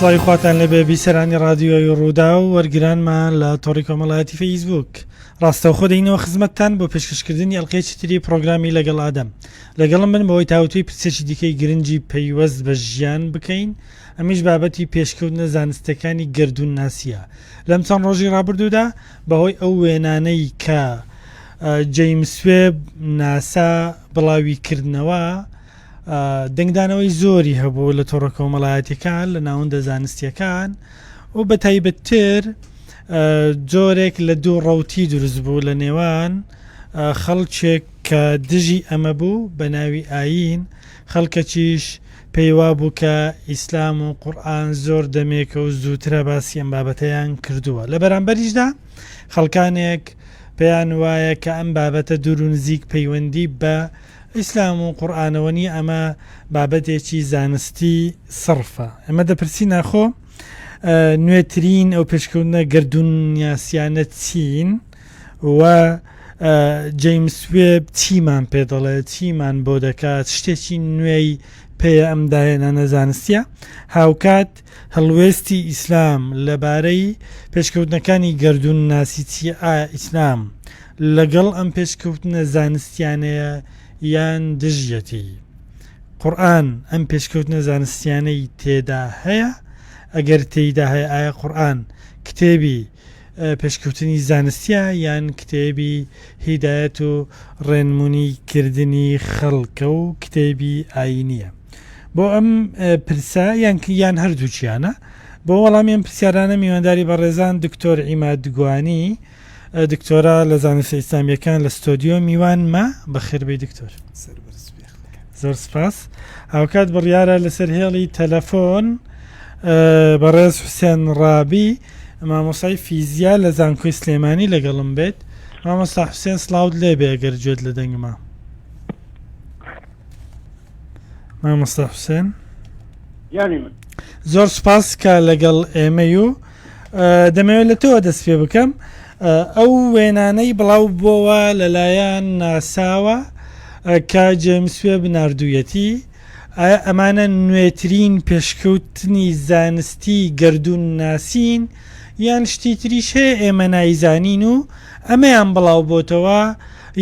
سڵاوی خواتان لێبێ بیسەرانی ڕادیۆی ڕوودا و وەرگرانمان لە تۆڕی کۆمەڵایەتی فەیسبوک ڕاستەوخۆ دەینەوە خزمەتتان بۆ پێشکەشکردنی ئەڵلقەیەکی تری پرۆگرامی لەگەڵ ئادەم لەگەڵم بن بەوەی تاوتوێی پرسێکی دیکەی گرنگی پەیوەست بە ژیان بکەین ئەمیش بابەتی پێشکەوتنە زانستەکانی گەردوونناسیە لەم چەند ڕۆژی ڕابردوودا بەهۆی ئەو وێنانەی کە جەیمس وێب ناسا بڵاوی کردنەوە دەنگدانەوەی زۆری هەبوو لە تۆڕە کۆمەڵایەتەکان لە ناوەندە زانستیەکان و بە تایبەتتر جۆرێک لە دوو ڕوتی دروست بوو لە نێوان خەڵکێک کە دژی ئەمە بوو بە ناوی ئایین خەڵکەکیش پێی وابوو کە ئیسلام و قورئان زۆر دەمێکە و زووترە باسی ئەم بابەتەیان کردووە. لە بەرامبەریشدا خەڵکانێک پێیان وایە کە ئەم بابەتە دوور و نزیک پەیوەندی بە ئیسلام و قورئانەوە نییە، ئەمە بابەتێکی زانستی سڕفە. ئێمە دەپرسین ئاخۆ نوێترین ئەو پێشکەوتنە گەردوونناسیانە چین و جەیمس وێب چیمان پێ دەڵێ چیمان بۆ دەکات شتێکی نوێی پێیە ئەم داهێنانە زانستیە هاوکات هەڵوێستی ئیسلام لەبارەی پێشکەوتنەکانی گەردوون ناسی چی ئایا ئیسلام لەگەڵ ئەم پێشکەوتنە زانستیانەیە یان دژیەتی قورئان ئەم پێشکەوتنە زانستیانەی تێدا هەیە ئەگەر تێیدا هەیە ئایا قورئان کتێبی پێشکەوتنی زانستیە یان کتێبی هیدایەت و ڕێنمونی کردنی خەڵکە و کتێبی ئاینیە بۆ ئەم پرسە یان یان هەردووکیانە بۆ وەڵامی ئەم پرسیارانە میوانداری بەڕێزان دکتۆر عیماد گوانی دکتۆرا لە زانستە ئیسلامیەکان لە ستۆدیۆ میوانمە بەخێربێی دکتۆر زۆر سپاس هاوکات بڕیارە لەسەر هێڵی تەلەفۆن بەڕێز حوسێن ڕابی مامۆسای فیزیا لە زانکۆی سلێمانی لەگەڵم بێت مامۆستا حوسێن سڵاوت لێبێ ئەگەر گوێت لە دەنگما مامۆستا حوسێن زۆر سپاس کە لەگەڵ ئێمەی و دەمەوێت لە تۆوە دەست پێ بکەم ئەو وێنانەی بڵاو بۆوە لەلایەن ناساوە کە جەیمس وێب ناردوویەتی ئایا ئەمانە نوێترین پێشکەوتنی زانستی گەردوون ناسین یان شتی تریش هەیە ئێمە نایزانین و ئەمەیان بڵاو بۆتەوە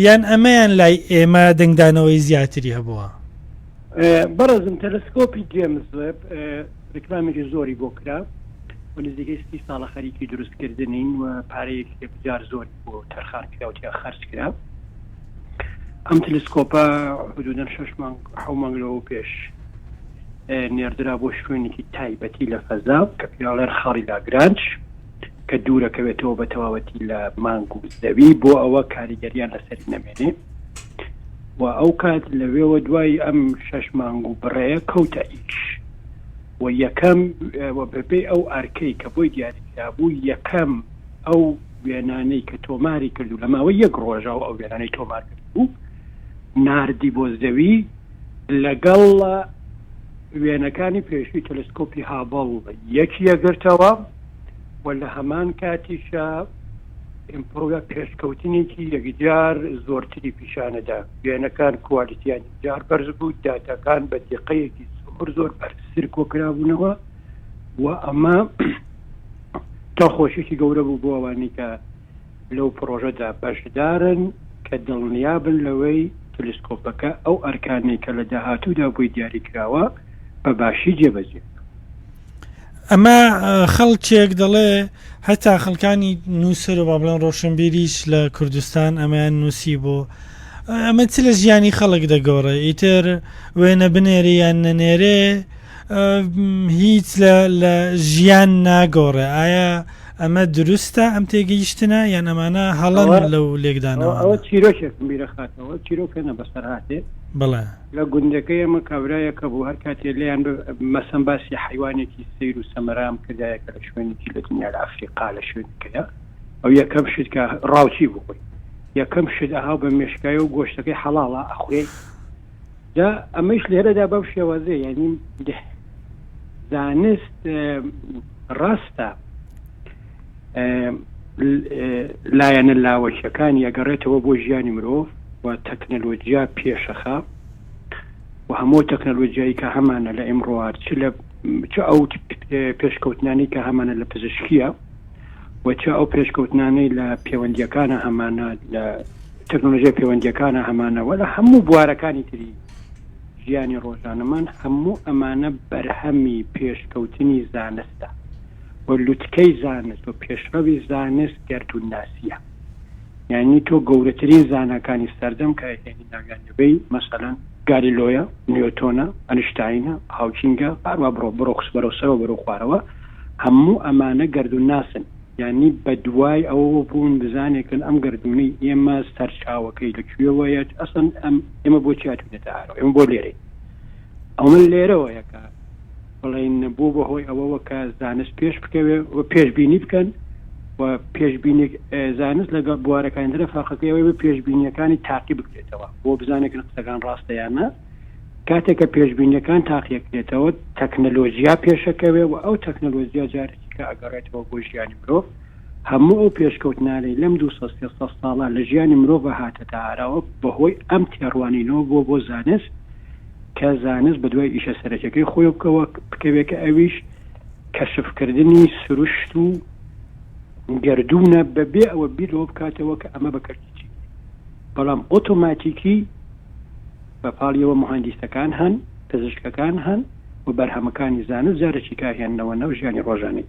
یان ئەمەیان لای ئێمە دەنگدانەوەی زیاتری هەبووە؟ بەڕێزم تەلەسکۆپی جێمس وێب ڕیکلامێکی زۆری بۆ کرا و نزیکەی سی ساڵە خەریکی دروستکردنین و پارەیەکی یەکجار زۆری بۆ تەرخان کرا و تیا خەرج کرا. ئەم تەلەسکۆپە حدودەن شەش مانگ حەو مانگ لەوە پێش نێردرا بۆ شوێنێکی تایبەتی لە فەزا کە پیاڵێن خاڵی لاگرانج کە دوورەکەوێتەوە بە تەواوەتی لە مانگ و زەوی بۆ ئەوە کاریگەریان لەسەری نەمێنێ و ئەو کات لەوێوە دوای ئەم شەش مانگ و بڕەیە کەوتە ئیش و یەکەم و بەپێی ئەو ئەرکەی کە بۆی دیاریکرابوو یەکەم ئەو وێنانەی کە تۆماری کرد و لە ماوەی یەک ڕۆژەوە ئەو وێنانەی تۆمار کرد بوو ناردی بۆ زەوی لەگەڵ وێنەکانی پێشووی تەلسکۆپی هابڵ یەکی یەگرتەوە و لە هەمان کاتیشا ئیمپڕوە پێشکەوتنێکی یەکجار زۆرتری پیشانەدا وێنەکان کوالیتیان یەکجار بەرز بوو داتاکان بە دیقەیەکی زۆر زۆر بەرزتر کۆکرابوونەوە و ئەمە دڵخۆشیی گەورە بوو بۆ ئەوانەی کە لەو پڕۆژەدا بەشدارن کە دڵنیابن لەوەی تلسکۆپەکە ئەو ئەرکانەی کە لە داهاتوودا بۆی دیاریکراوە بە باشی جێبەجێ ئەمە خەڵکێک دەڵێ هەتا خەڵکانی نووسەر و با بڵێن ڕۆشنبیریش لە کوردستان ئەمەیان نووسی بۆ ئەمە چ لە ژیانی خەڵک دەگۆڕێ ئیتر وێنە بنێرێ یان نەنێرێ هیچ لە ژیان ناگۆڕێ ئایا ئەمە دروستە ئەم تێگەیشتنە یان ئەمانە هەڵەن لەو لێکدانەوە ئەوە چیرۆکێکم بیرەخاتەوە چیرۆکە نە بەسەرهاتێ بڵێ لە گوندەکەی ئێمە کابرایەک هەبوو هەر کاتێ لێیان مەسەن باسی حەیوانێکی سەیر و سەمەرام کردایە کە لە شوێنێکی لە دنیا لە ئەفریقا لە شوێنێکەیە ئەو یەکەم شت کە ڕاوچی بوو خۆی یەکەم شت ئەها بە مێشکای و گۆشتەکەی حەڵاڵە ئەخورێ جا ئەمەش لێرەدا بەم شێوازەیە یعنی زانست ڕاستە لایەنە لاوەکیەکانی ئەگەڕێتەوە بۆ ژیانی مرۆڤ و تەکنەلۆجیا پێشەخا و هەموو تەکنەلۆجیایی کە هەمانە لە ئیمڕۆوە چ لە. چ ئەو پێشکەوتنانەی کە هەمانە لە پزیشکیە و چ ئەو پێشکەوتنانەی لە پەیوەندیەکانە هەمانە لە تەکنۆلۆژیای پەیوەندیەکانە هەمانە وە لە هەموو بوارەکانی تری ژیانی ڕۆژانەمان هەموو ئەمانە بەرهەمی پێشکەوتنی زانستە و لوتکەی زانست و پێشڕەوی زانست گەردوونناسیە یانی تۆ گەورەترین زاناکانی سەردەم کە ئەهێنی ناویان دەبەی مەسەلەن گالیلۆیە، نیۆتۆنە، ئەنشتاینە، هاوکینگە، هەروا بڕۆ بڕۆ بەرەو سەرەوە بەرەو خوارەوە هەموو ئەمانە گەردوونناسن یانی بەدوای ئەوەوە بوون بزانێکن ئەم گەردوونەی ئێمە سەرچاوەکەی لە کوێوەیە ئەسڵەن ئەم ئێمە بۆچی هاتووینەتە ئارەوە ئێمە بۆ لێرەین ئەو من لێرەوەیە کە بڵێین بوو بە هۆی ئەوەوە کە زانست پێش بکەوێ و پێشبینی بکەن و پێشبینی زانست لەگەڵ بوارەکانی ترە فەرقەکەی ئەوەیە پێشبینیەکانی تاقی بکرێتەوە بۆ بزانێکن قسەکان ڕاستە یان نا کاتێک کە پێشبینیەکان تاقیەکرێتەوە تەکنەلۆجیا پێشەکەوێ و ئەو تەکنەلۆجیا جارێکی کە ئەگەڕێتەوە بۆ ژیانی مرۆڤ هەموو ئەو پێشکەوتنانەی لەم 200 300 ساڵە لە ژیانی مرۆڤ هاتەتە ئاراوە بەهۆی ئەم تێڕوانینەوە بۆ بۆ زانست کە زانست بەدوای ئیشە سەرەکیەکەی خۆی بکەوە بکەوێت کە ئەویش کەشفکردنی سروشت و گەردوونە بەبێ ئەوە بیر لەوە بکاتەوە کە ئەمە بە کەلکی چی بەڵام ئۆتۆماتیکی بە پاڵیەوە مهندیسەکان هەن پزیشکەکان هەن و بەرهەمەکانی زانست جارێکی کاهێنەوە ناو ژیانی ڕۆژانەی.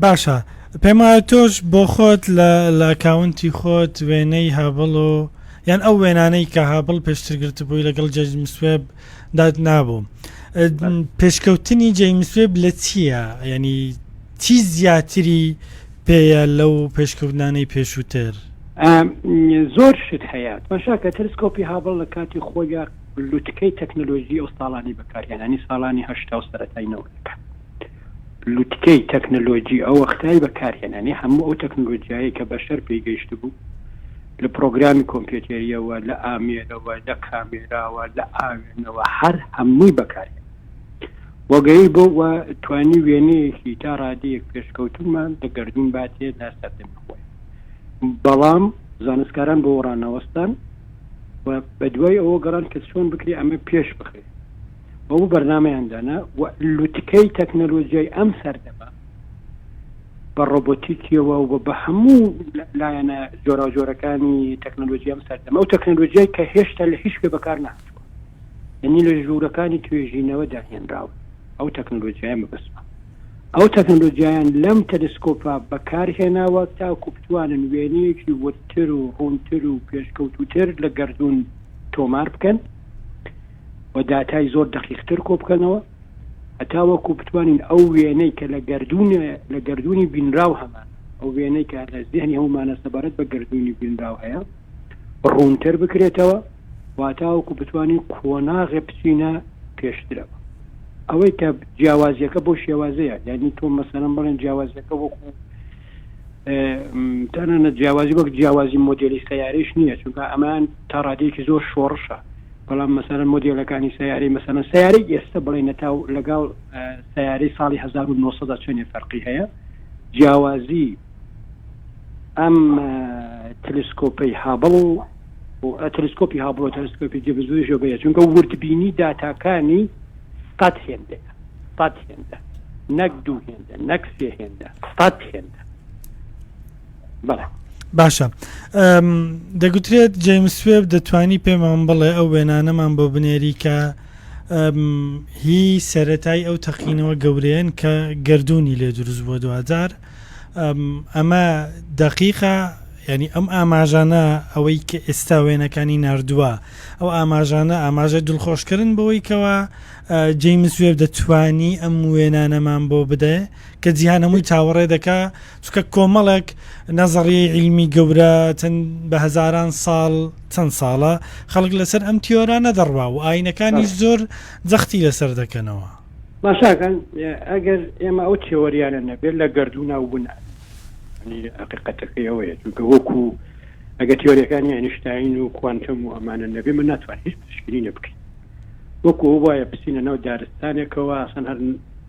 باشە پێم وایە تۆش بۆ خۆت لە لە ئەکاونتی خۆت وێنەی هابڵ و یان ئەو وێنانەی کە هابڵ پێشتر گرتبووی لەگەڵ جەیمس وێب دات نابوو پێشکەوتنی جەیمس وێب لە چییە؟ ینی چی زیاتری پێیە لەو پێشکەوتنانەی پێشووتر؟ زۆر شت هەیە تماشاکە تەلسکۆپی هابڵ لە کاتی خۆیا لوتکەی تەکنەلۆژی ئەو ساڵانی بەکارهێنانی ساڵانی هەشتا و سەرەتای نەوەدەکان لوتکەی تەکنەلۆجی ئەو وەختای بەکارهێنانی هەموو ئەو تەکنەلۆجیایەی کە بەشەر پێی گەیشتبوو لە پرۆگرامی کۆمپیوتێریەوە لە ئامێرەوە لە کامێراوە لە ئاوێنەوە هەر هەمووی بەکارهێنا و گەی بۆ و توانی وێنەیەکی تا ڕادەیەک پێشکەوتومان لە گەردوون باتێ لە سەردەمی خۆی بەڵام زانستکاران بۆ ڕانەوەستان و بەدوای ئەوە گەڕان کە چۆن بکرێ ئەمە پێش بخرێ ئەو بەرنامەیان دانا و لوتکەی تەکنەلۆجیای ئەم سەردەمە بە ڕۆبۆتیکیەوە و بە هەموو لایەنە جۆراوجۆرەکانی تەکنەلۆجیای ئەم سەردەمە ئەو تەکنەلۆجیای کە هێشتا لە هیچ کوێ بەکار نەهاتووە یعنی لە ژوورەکانی توێژینەوە داهێنراون ئەو تەکنەلۆجیای مەبەستمە ئەو تەکنەلۆجیایان لەم تەلسکۆپە بەکارهێناوە تاکو بتوانن وێنەیەکی وردتر و ڕوونتر و پێشکەوتووتر لە گەردوون تۆمار بکەن و داتای زۆر دەقیقتر کۆبکەنەوە هەتاوەکو بتوانین ئەو وێنەی کە لە گەردوون لە گەردوونی بینراو هەمان ئەو وێنەی کە لە زیهنی هەموومانە سەبارەت بە گەردوونی بینراو هەیە ڕوونتر بکرێتەوە واتاوەکو بتوانین قۆناغێ بچینە پێشترەوە ئەوەی کە جیاوازیەکە بۆ شێوازەیە یعنی تۆ مەسەلەن بڵێن جیاوازیەکە وەکو تەنانەت جیاوازی وەک جیاوازی مۆدێلی سەیارەیش نییە چونکە ئەمان تا ڕادەیەکی زۆر شۆڕشە بەڵام مەسەلەن مۆدێلەکانی سەیارەی مەسەلەن سەیارەی ئێستا بڵێ نەتاو لەگەڵ سەیارەی ساڵی 1900 چەندێ فەرقی هەیە جیاوازی ئەم تەلسکۆپەی هابڵ و تەلسکۆپی هابڵ و تەلسکۆپی جیمز وێب بەیە چونکە وردبینی داتاکانی سەد هێندەیە سەد هێندە نەک دوو هێندە نەک سێ هێندە سەد هێندە بەڵێ. باشە دەگوترێت جەیمس وێب دەتوانی پێمان بڵێ ئەو وێنانەمان بۆ بنێری کە هی سەتای ئەو تەقینەوە گەورەیەن کە گردردونی لێ دروست بووە دوجار ئەمە دقیقە ینی ئەم ئاماژانە ئەوەی کە ئێستا وێنەکانی نردووە ئەو ئاماژانە ئاماژە دڵخۆشکردن بەوەی کەەوە جەیمس وێب دەتوانی ئەم وێنانەمان بۆ بدەێ کە جیهان هەمووی چاوەڕێ دەکا چونکە کۆمەڵێک نەزەڕیەی عیلمی گەورە چەند بە هەزاران ساڵ چەند ساڵە خەڵک لەسەر ئەم تیۆرانە دەڕوا و ئاینەکانیش زۆر جەختی لەسەر دەکەنەوە. ماشاکان ئەگەر ئێمە ئەو تێۆریانە نەبێت لە گەردوونا ون ئەبین حەقیقەتەکەی ئەوەیە چونکە وەکو ئەگەر تیۆریەکانی ئەنیشتاین و کوانتەم و ئەمانە نەبێ من ناتوانین هیچ پشکنینە بکەین وەکو ئەو وایە بچینە ناو دارستانێکەوە ئەسڵەن هەر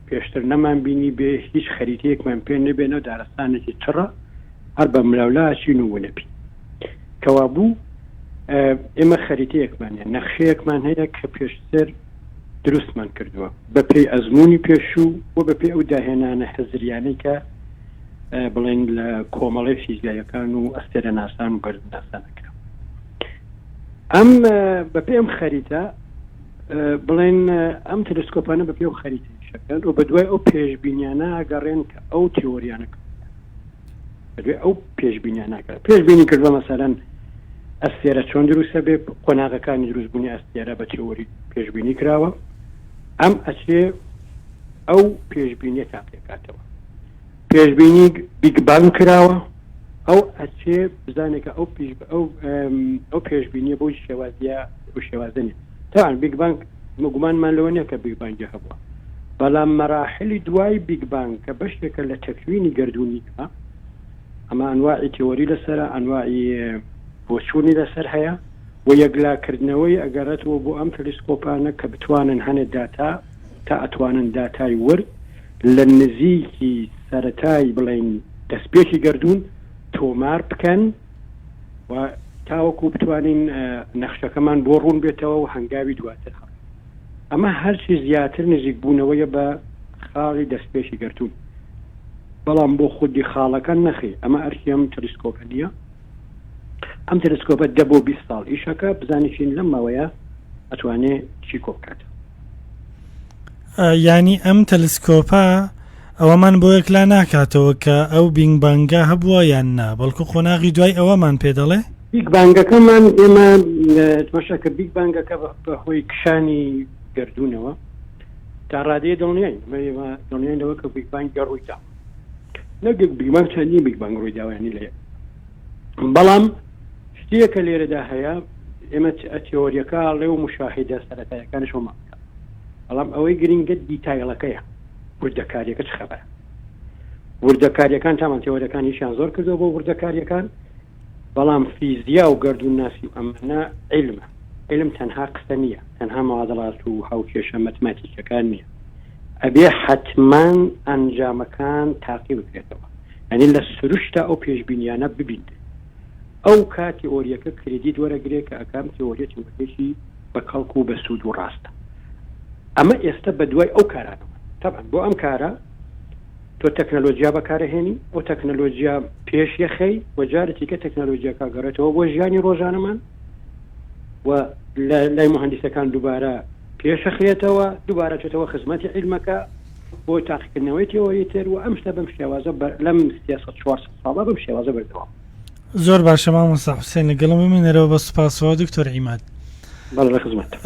پێشتر نەمان بینی بێ هیچ خەریتەیەکمان پێ نەبێ ناو دارستانێکی چڕە هەر بە ملاولا ئەچین و ونەبین کەوابوو ئێمە خەریتەیەکمان هەیە نەخشەیەکمان هەیە کە پێشتر. دروستمان کردووە بە پێی ئەزموونی پێشوو و بە پێی ئەو داهێنانە هزریانەی کە بڵێن لە کۆمەڵی فیزیایەکان و ئەستێرەناسان و گەردوونناسان ئەکرا. ئەم بە پێی ئەم خەریتە بڵێن ئەم تەلسکۆپانە بە پێی ئەو خەریتە ئیشەکەن و بە دوای ئەو پێشبینیانە ئەگەڕێن کە ئەو تیۆریانە کردوویانە. بەدوای ئەو پێشبینیانە ئەگەڕێن. پێشبینی کردووە مەسەلەن ئەستێرە چۆن دروستە بێ، قۆناغەکانی دروستبوونی ئەستێرە بە تیۆری پێشبینی کراوە. ئەم ئەچێ ئەو پێشبینیە تاقیەکاتەوە. پێشبینی بیگ بانگ کراوە، ئەو ئەچێ بزانێ کە ئەو پیش ئەو ئەو پێشبینیە بەو شێوازیە ئەو شێوازە نیە. تەبعەن بیگ بانگ ئێمە گومانمان لەوە نیە کە بیگ بانگی هەبووە، بەڵام مەراحلی دوای بیگ بانگ کە بەشێکە لە تەکوینی گەردوونی ئێمە، ئەمە ئەنواعی تێۆری لەسەرە، ئەنواعی بۆچوونی لەسەر هەیە و یەکلاکردنەوەی ئەگەڕێتەوە بۆ ئەم تەلیسکۆپانە کە بتوانن هەنێ داتا تا ئەتوانن داتای ورد لە نزیکی سەرەتای بڵێین دەستپێکی گەردوون تۆمار بکەن و تاوەکو بتوانین نەخشەکەمان بۆ ڕوون بێتەوە و هەنگاوی دواتر هەڵگرین. ئەمە هەرچی زیاتر نزیکبوونەوەیە بە خاڵی دەستپێکی گەردوون. بەڵام بۆ خودی خاڵەکە نەخێ ئەمە ئەرکی ئەم تەلیسکۆپە نییە. ئەم تەلسکۆپە دە بۆ 20 ساڵ ئیشەکە بزانین لەم ماوەیە ئەتوانێ چی کۆ بکاتەوە. یانی ئەم تەلسکۆپە ئەوەمان بۆ یەکلا ناکاتەوە کە ئەو big bang ە هەبووە یان نا، بەڵکو قۆناغی دوای ئەوەمان پێ دەڵێ؟ big bang ەکەمان ئێمە تماشا کە big bang ەکە بە هۆی کشانی گەردوونەوە تا ڕادەیە دڵنیاین، ئێمە دڵنیاین لەوە کە big bang ڕووی داوە، نەک big bang چەندین big bang ڕووی داوە یانی لە یەک، بەڵام شتێکە لێرەدا هەیە ئێمە تیۆریەکە ڵێ و مشاهدە سەرەتایەکانش هەمان بکە، بەڵام ئەوەی گرنگە detail ەکەیە، وردەکاریەکە چ خەبەرە. وردەکاریەکان تامان تێوەرەکان هیچیان زۆر کردەوە بۆ وردەکاریەکان، بەڵام فیزیا و گەردوونناسی و ئەمانە عیلمە، عیلم تەنها قسە نییە، تەنها معادلات و هاوکێشە مەتماتیکیەکان نییە، ئەبێ حەتمان ئەنجامەکان تاقی بکرێتەوە، یانی لە سروشتا ئەو پێشبینیانە ببینرێت، ئەو کات تێئۆریەکە credit وەرەگرێ کە ئەکام تێئۆریە تێئۆریەکی بە کەڵک و بە سوود و ڕاستە. ئەمە ئێستە بە دوای ئەو کارانەوەن. تەبعەن بۆ ئەم کارە تۆ تەکنەلۆجیا بەکارەهێنی، ئەو تەکنەلۆجیا پێش یەخەی و جارێکی کە تەکنەلۆجیاکە گەڕێتەوە بۆ ژیانی ڕۆژانەمان و لە لای موهەندیسەکان دووبارە پێشەخرێتەوە، دووبارە چێتەوە خزمەتی عیلمەکە بۆ تاقیکردنەوەی تێۆری تر و ئەم شتە بەم شێوازە لەم 300 400 ساڵە بەم شێوازە بەردەوام. زۆر باشە مامۆستا حوسێن لەگەڵم بمێنەرەوە بە سوپاسەوە دکتۆر عیماد. بەڵێ لە خزمەتتم.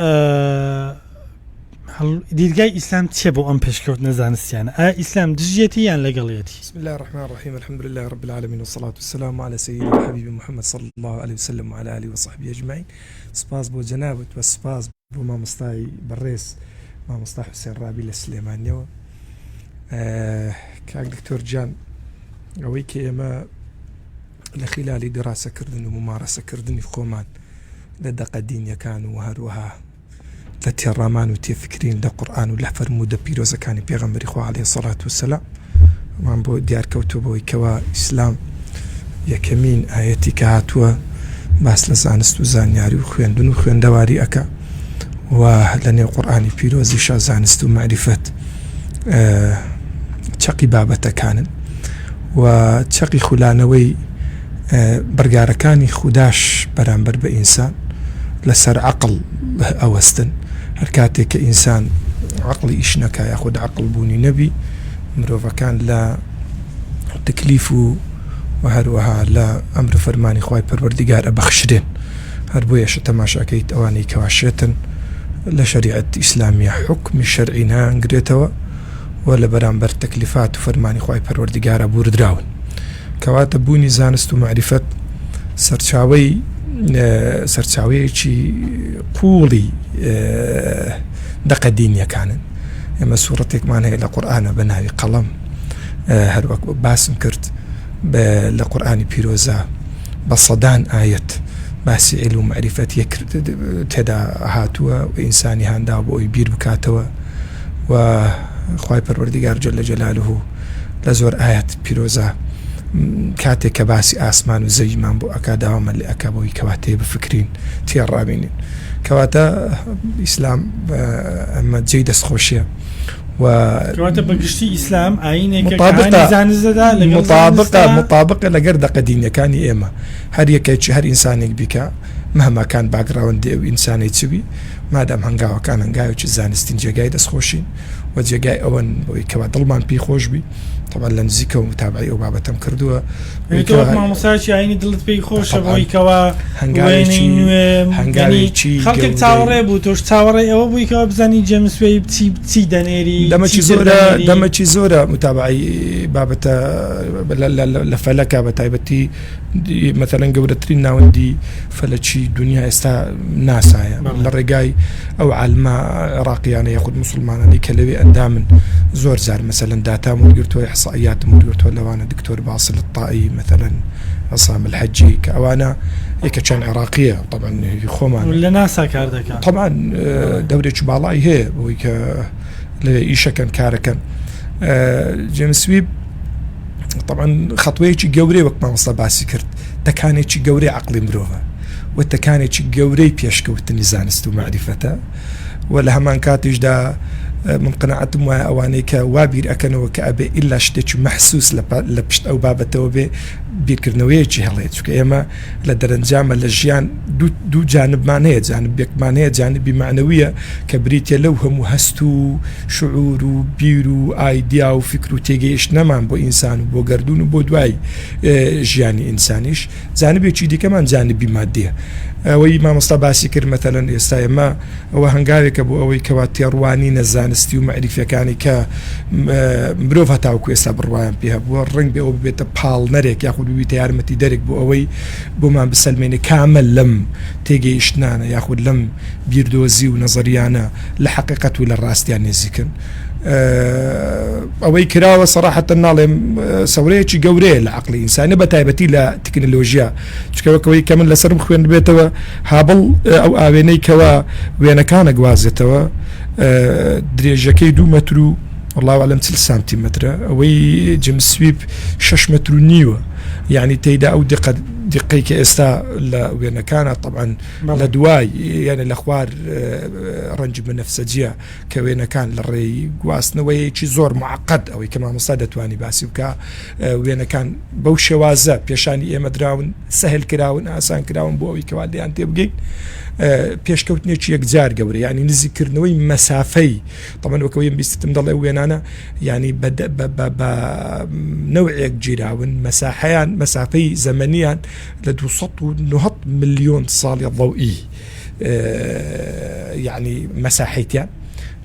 دیدگای ئیسلام چیە بۆ ئەم پێشکەوتنە زانستیانە؟ ئایا ئیسلام دژیەتی یان لەگەڵیەتی؟ بسم اللە الرحمن الرحیم الحمد للە رب العالمین والصلاة والسلام علی سیدنا و حبیبی محمد صلی اللە علیه وسلم وعلی آله وصحبه اجمعین سوپاس بۆ جەنابت و سوپاس بۆ مامۆستای بەڕێز مامۆستا حوسێن ڕابی لە سلێمانیەوە کاک دکتۆر گیان ئەوەی کە ئێمە لە خیلالی دیراسەکردن و مومارەسەکردنی خۆمان لە دەقە دینیەکان و هەروەها لە تێڕامان و تێفکرین لە قورئان و لە فەرموودە پیرۆزەکانی پێغەمبەری خوا علیە سەڵات وسەلام مان بۆ دیار کەوتووە بەوەی کەوا ئیسلام یەکەمین ئایەتی کە هاتووە باس لە زانست و زانیاری و خوێندن و خوێندەواری ئەکا و لە نێو قورئانی پیرۆزیشا زانست و مەعریفەت چەقی بابەتەکانن و چەقی خولانەوەی بڕیارەکانی خوداش بەرامبەر بە ئینسان لەسەر عەقڵ ئەوەستن، هەر کاتێک کە ئینسان عەقڵی ئیش نەکا یاخود عەقڵ بوونی نەبی مرۆڤەکان لە تکلیف و و هەروەها لە ئەمر و فەرمانی خوای پەروەردیگار ئەبەخشرێن هەر بۆیەشە تەماشاکەیت ئەوانەی کەوا شێتن لە شەریعەت ئیسلامیە حوکمی شەرعی نایانگرێتەوە و لە بەرامبەر تەکلیفات و فەرمانی خوای پەروەردیگارا بوردراون. کەواتە بوونی زانست و مەعریفەت سەرچاوەی سەرچاوەیەکی قووڵی دەقە دینیەکانن ئێمە سوڕەتێکمان هەیە لە قورئانە بە ناوی قەڵەم هەروەک باسم کرد لە قورئانی پیرۆزە بە سەدان ئایەت باسی عیلم و مەعریفەت تێدا هاتووە و ئینسانی هانداوە بۆ ئەوی بیر بکاتەوە و خوای پەروەردگار جل جلاله لە زۆر ئایەت پیرۆزە. کاتێک کە باسی ئاسمان و زەویمان بۆ ئەکا داوامان لێ ئەکا بۆی کەوا تێ بفکرین تێ ڕابینین کەواتە ئیسلام ئەمە جێی دەستخۆشیە و کەواتە بە گشتی ئیسلام ئایینێکە کە هانی زانست دەدا لەگەڵ مطابقە زانستا مطابقە لەگەر دەقە دینیەکانی ئێمە هەر یەکێکی هەر ئینسانێک بیکا مهما کان باکگراوندی ئەو ئینسانەی چ بی مادام هەنگاوەکان هەنگاوێکی زانستین جێگای دەستخۆشین و جێگای ئەوەن بۆی کەوا دڵمان پێی خۆش بی تەبعەن لە نزیکەوە متابعەی ئەو بابەتەم کردووە یعنی تۆ وەک مامۆستایەکی ئاینی دڵت پێی خۆشە بۆی کەوا وێنەی نوێ هەنگاوێکی خەڵکێک چاوەڕێ بوو تۆش چاوەڕێی ئەوە بووی کەوا بزانی جێمس وێب چی چی دەنێری دەمەکی زۆرە دەمەکی زۆرە متابعەی بابەتە لە فەلەکە بە تایبەتی مەتەلەن گەورەترین ناوەندی فەلەکی دنیا ئێستا ناسایە لە ڕێگای ئەو عالمە عێراقیانە یاخود موسڵمانانی کە لەوێ ئەندامن زۆر جار مەسەلەن داتام وەرگرتووە ئیحسائیاتم وەرگرتووە لەوانە دکتۆر باسل الطائی مەتەلەن عصام الحجی کە ئەوانە یەکێکیان عێراقیە طبعا خۆمان لە ناسا کار دەکات طبعا دەورێکی باڵای هەیە بۆی کە لەوێ ئیشەکەن کارەکەن جێمس ویب طبعا خەتوەیەکی گەورەی وەک مامۆستا باسی کرد تەکانێکی گەورەی عقلی مرۆڤە و تەکانێکی گەورەی پێشکەوتنی زانست و معریفەتە و لە هەمان کاتیشدا من قەناعەتم وایە ئەوانەی کە وا بیر ئەکەنەوە کە ئەبێ ئیلا شتێکی مەحسوس لە پشت ئەو بابەتەوە بێ بیرکردنەوەیەکی هەڵەیە چونکە ئێمە لە دەرەنجامە لە ژیان دوو جانبمان هەیە جانبێکمان هەیە جانبی مەعنەویە کە بریتە لەو هەموو هەست و شعور و بیر و ئایدیا و فکر و تێگەیشتنەمان بۆ ئینسان و بۆ گەردوون و بۆ دوای ژیانی ئینسانیش جانبێکی دیکەمان جانبی مادیە ئەوەی مامۆستا باسی کرد مەتەلەن ئێستا ئێمە ئەوە هەنگاوێکە بۆ ئەوەی کەوا تێڕوانینە زانستی و مەعریفیەکانی کە مرۆڤ هەتاوەکو ئێستا بڕوایان پێ هەبووە ڕەنگ بێ ئەوە ببێتە پاڵنەرێک یاخود ببیتە یارمەتیدەرێک بۆ ئەوەی بۆمان بسەلمێنێ کامە لەم تێگەیشتنانە یاخود لەم بیردۆزی و نەزەریانە لە حەقیقەت و لە ڕاستیان نێزیکن. ئەوەی کراوە سەراحەتەن ناڵێم سەورەیەکی گەورەیە لە عەقڵی ئینسانە بە تایبەتی لە تکنەلۆژیا چونکە وەک ئەوەی کە من لەسەرم خوێندبێتەوە هابڵ ئەو ئاوێنەی کەوا وێنەکان ئەگوازێتەوە درێژەکەی دوو مەتر و والله اعلم 40 سانتیمەترە ئەوەی جیمس ویب 6 مەتر و نیوە یعنی تێیدا ئەو دقە دقەی کە ئێستا لە وێنەکانە طبعا لە دوای یعنی لە خوار ڕەنجی بنەفسەجیە کە وێنەکان لە ڕێی گواستنەوەیەکی زۆر معقد ئەوەی کە مامۆستا دەتوانی باسی بکە وێنەکان بەو شێوازە پێشانی ئێمە دراون سەهل کراون ئاسان کراون بۆ ئەوەی کەوا لێیان تێبگەین پێشکەوتنێکی یەکجار گەورە ینی نزیکردنەوەی مەسافەی تەمەن وەکەوەی بیستم دەڵێ وێنانە ینی بە نەوعێک گیراون مەساحیان مەسافەی زەمەنیان لە 290 ملیۆن ساڵی ضوئی یعنی مەساحەیتیان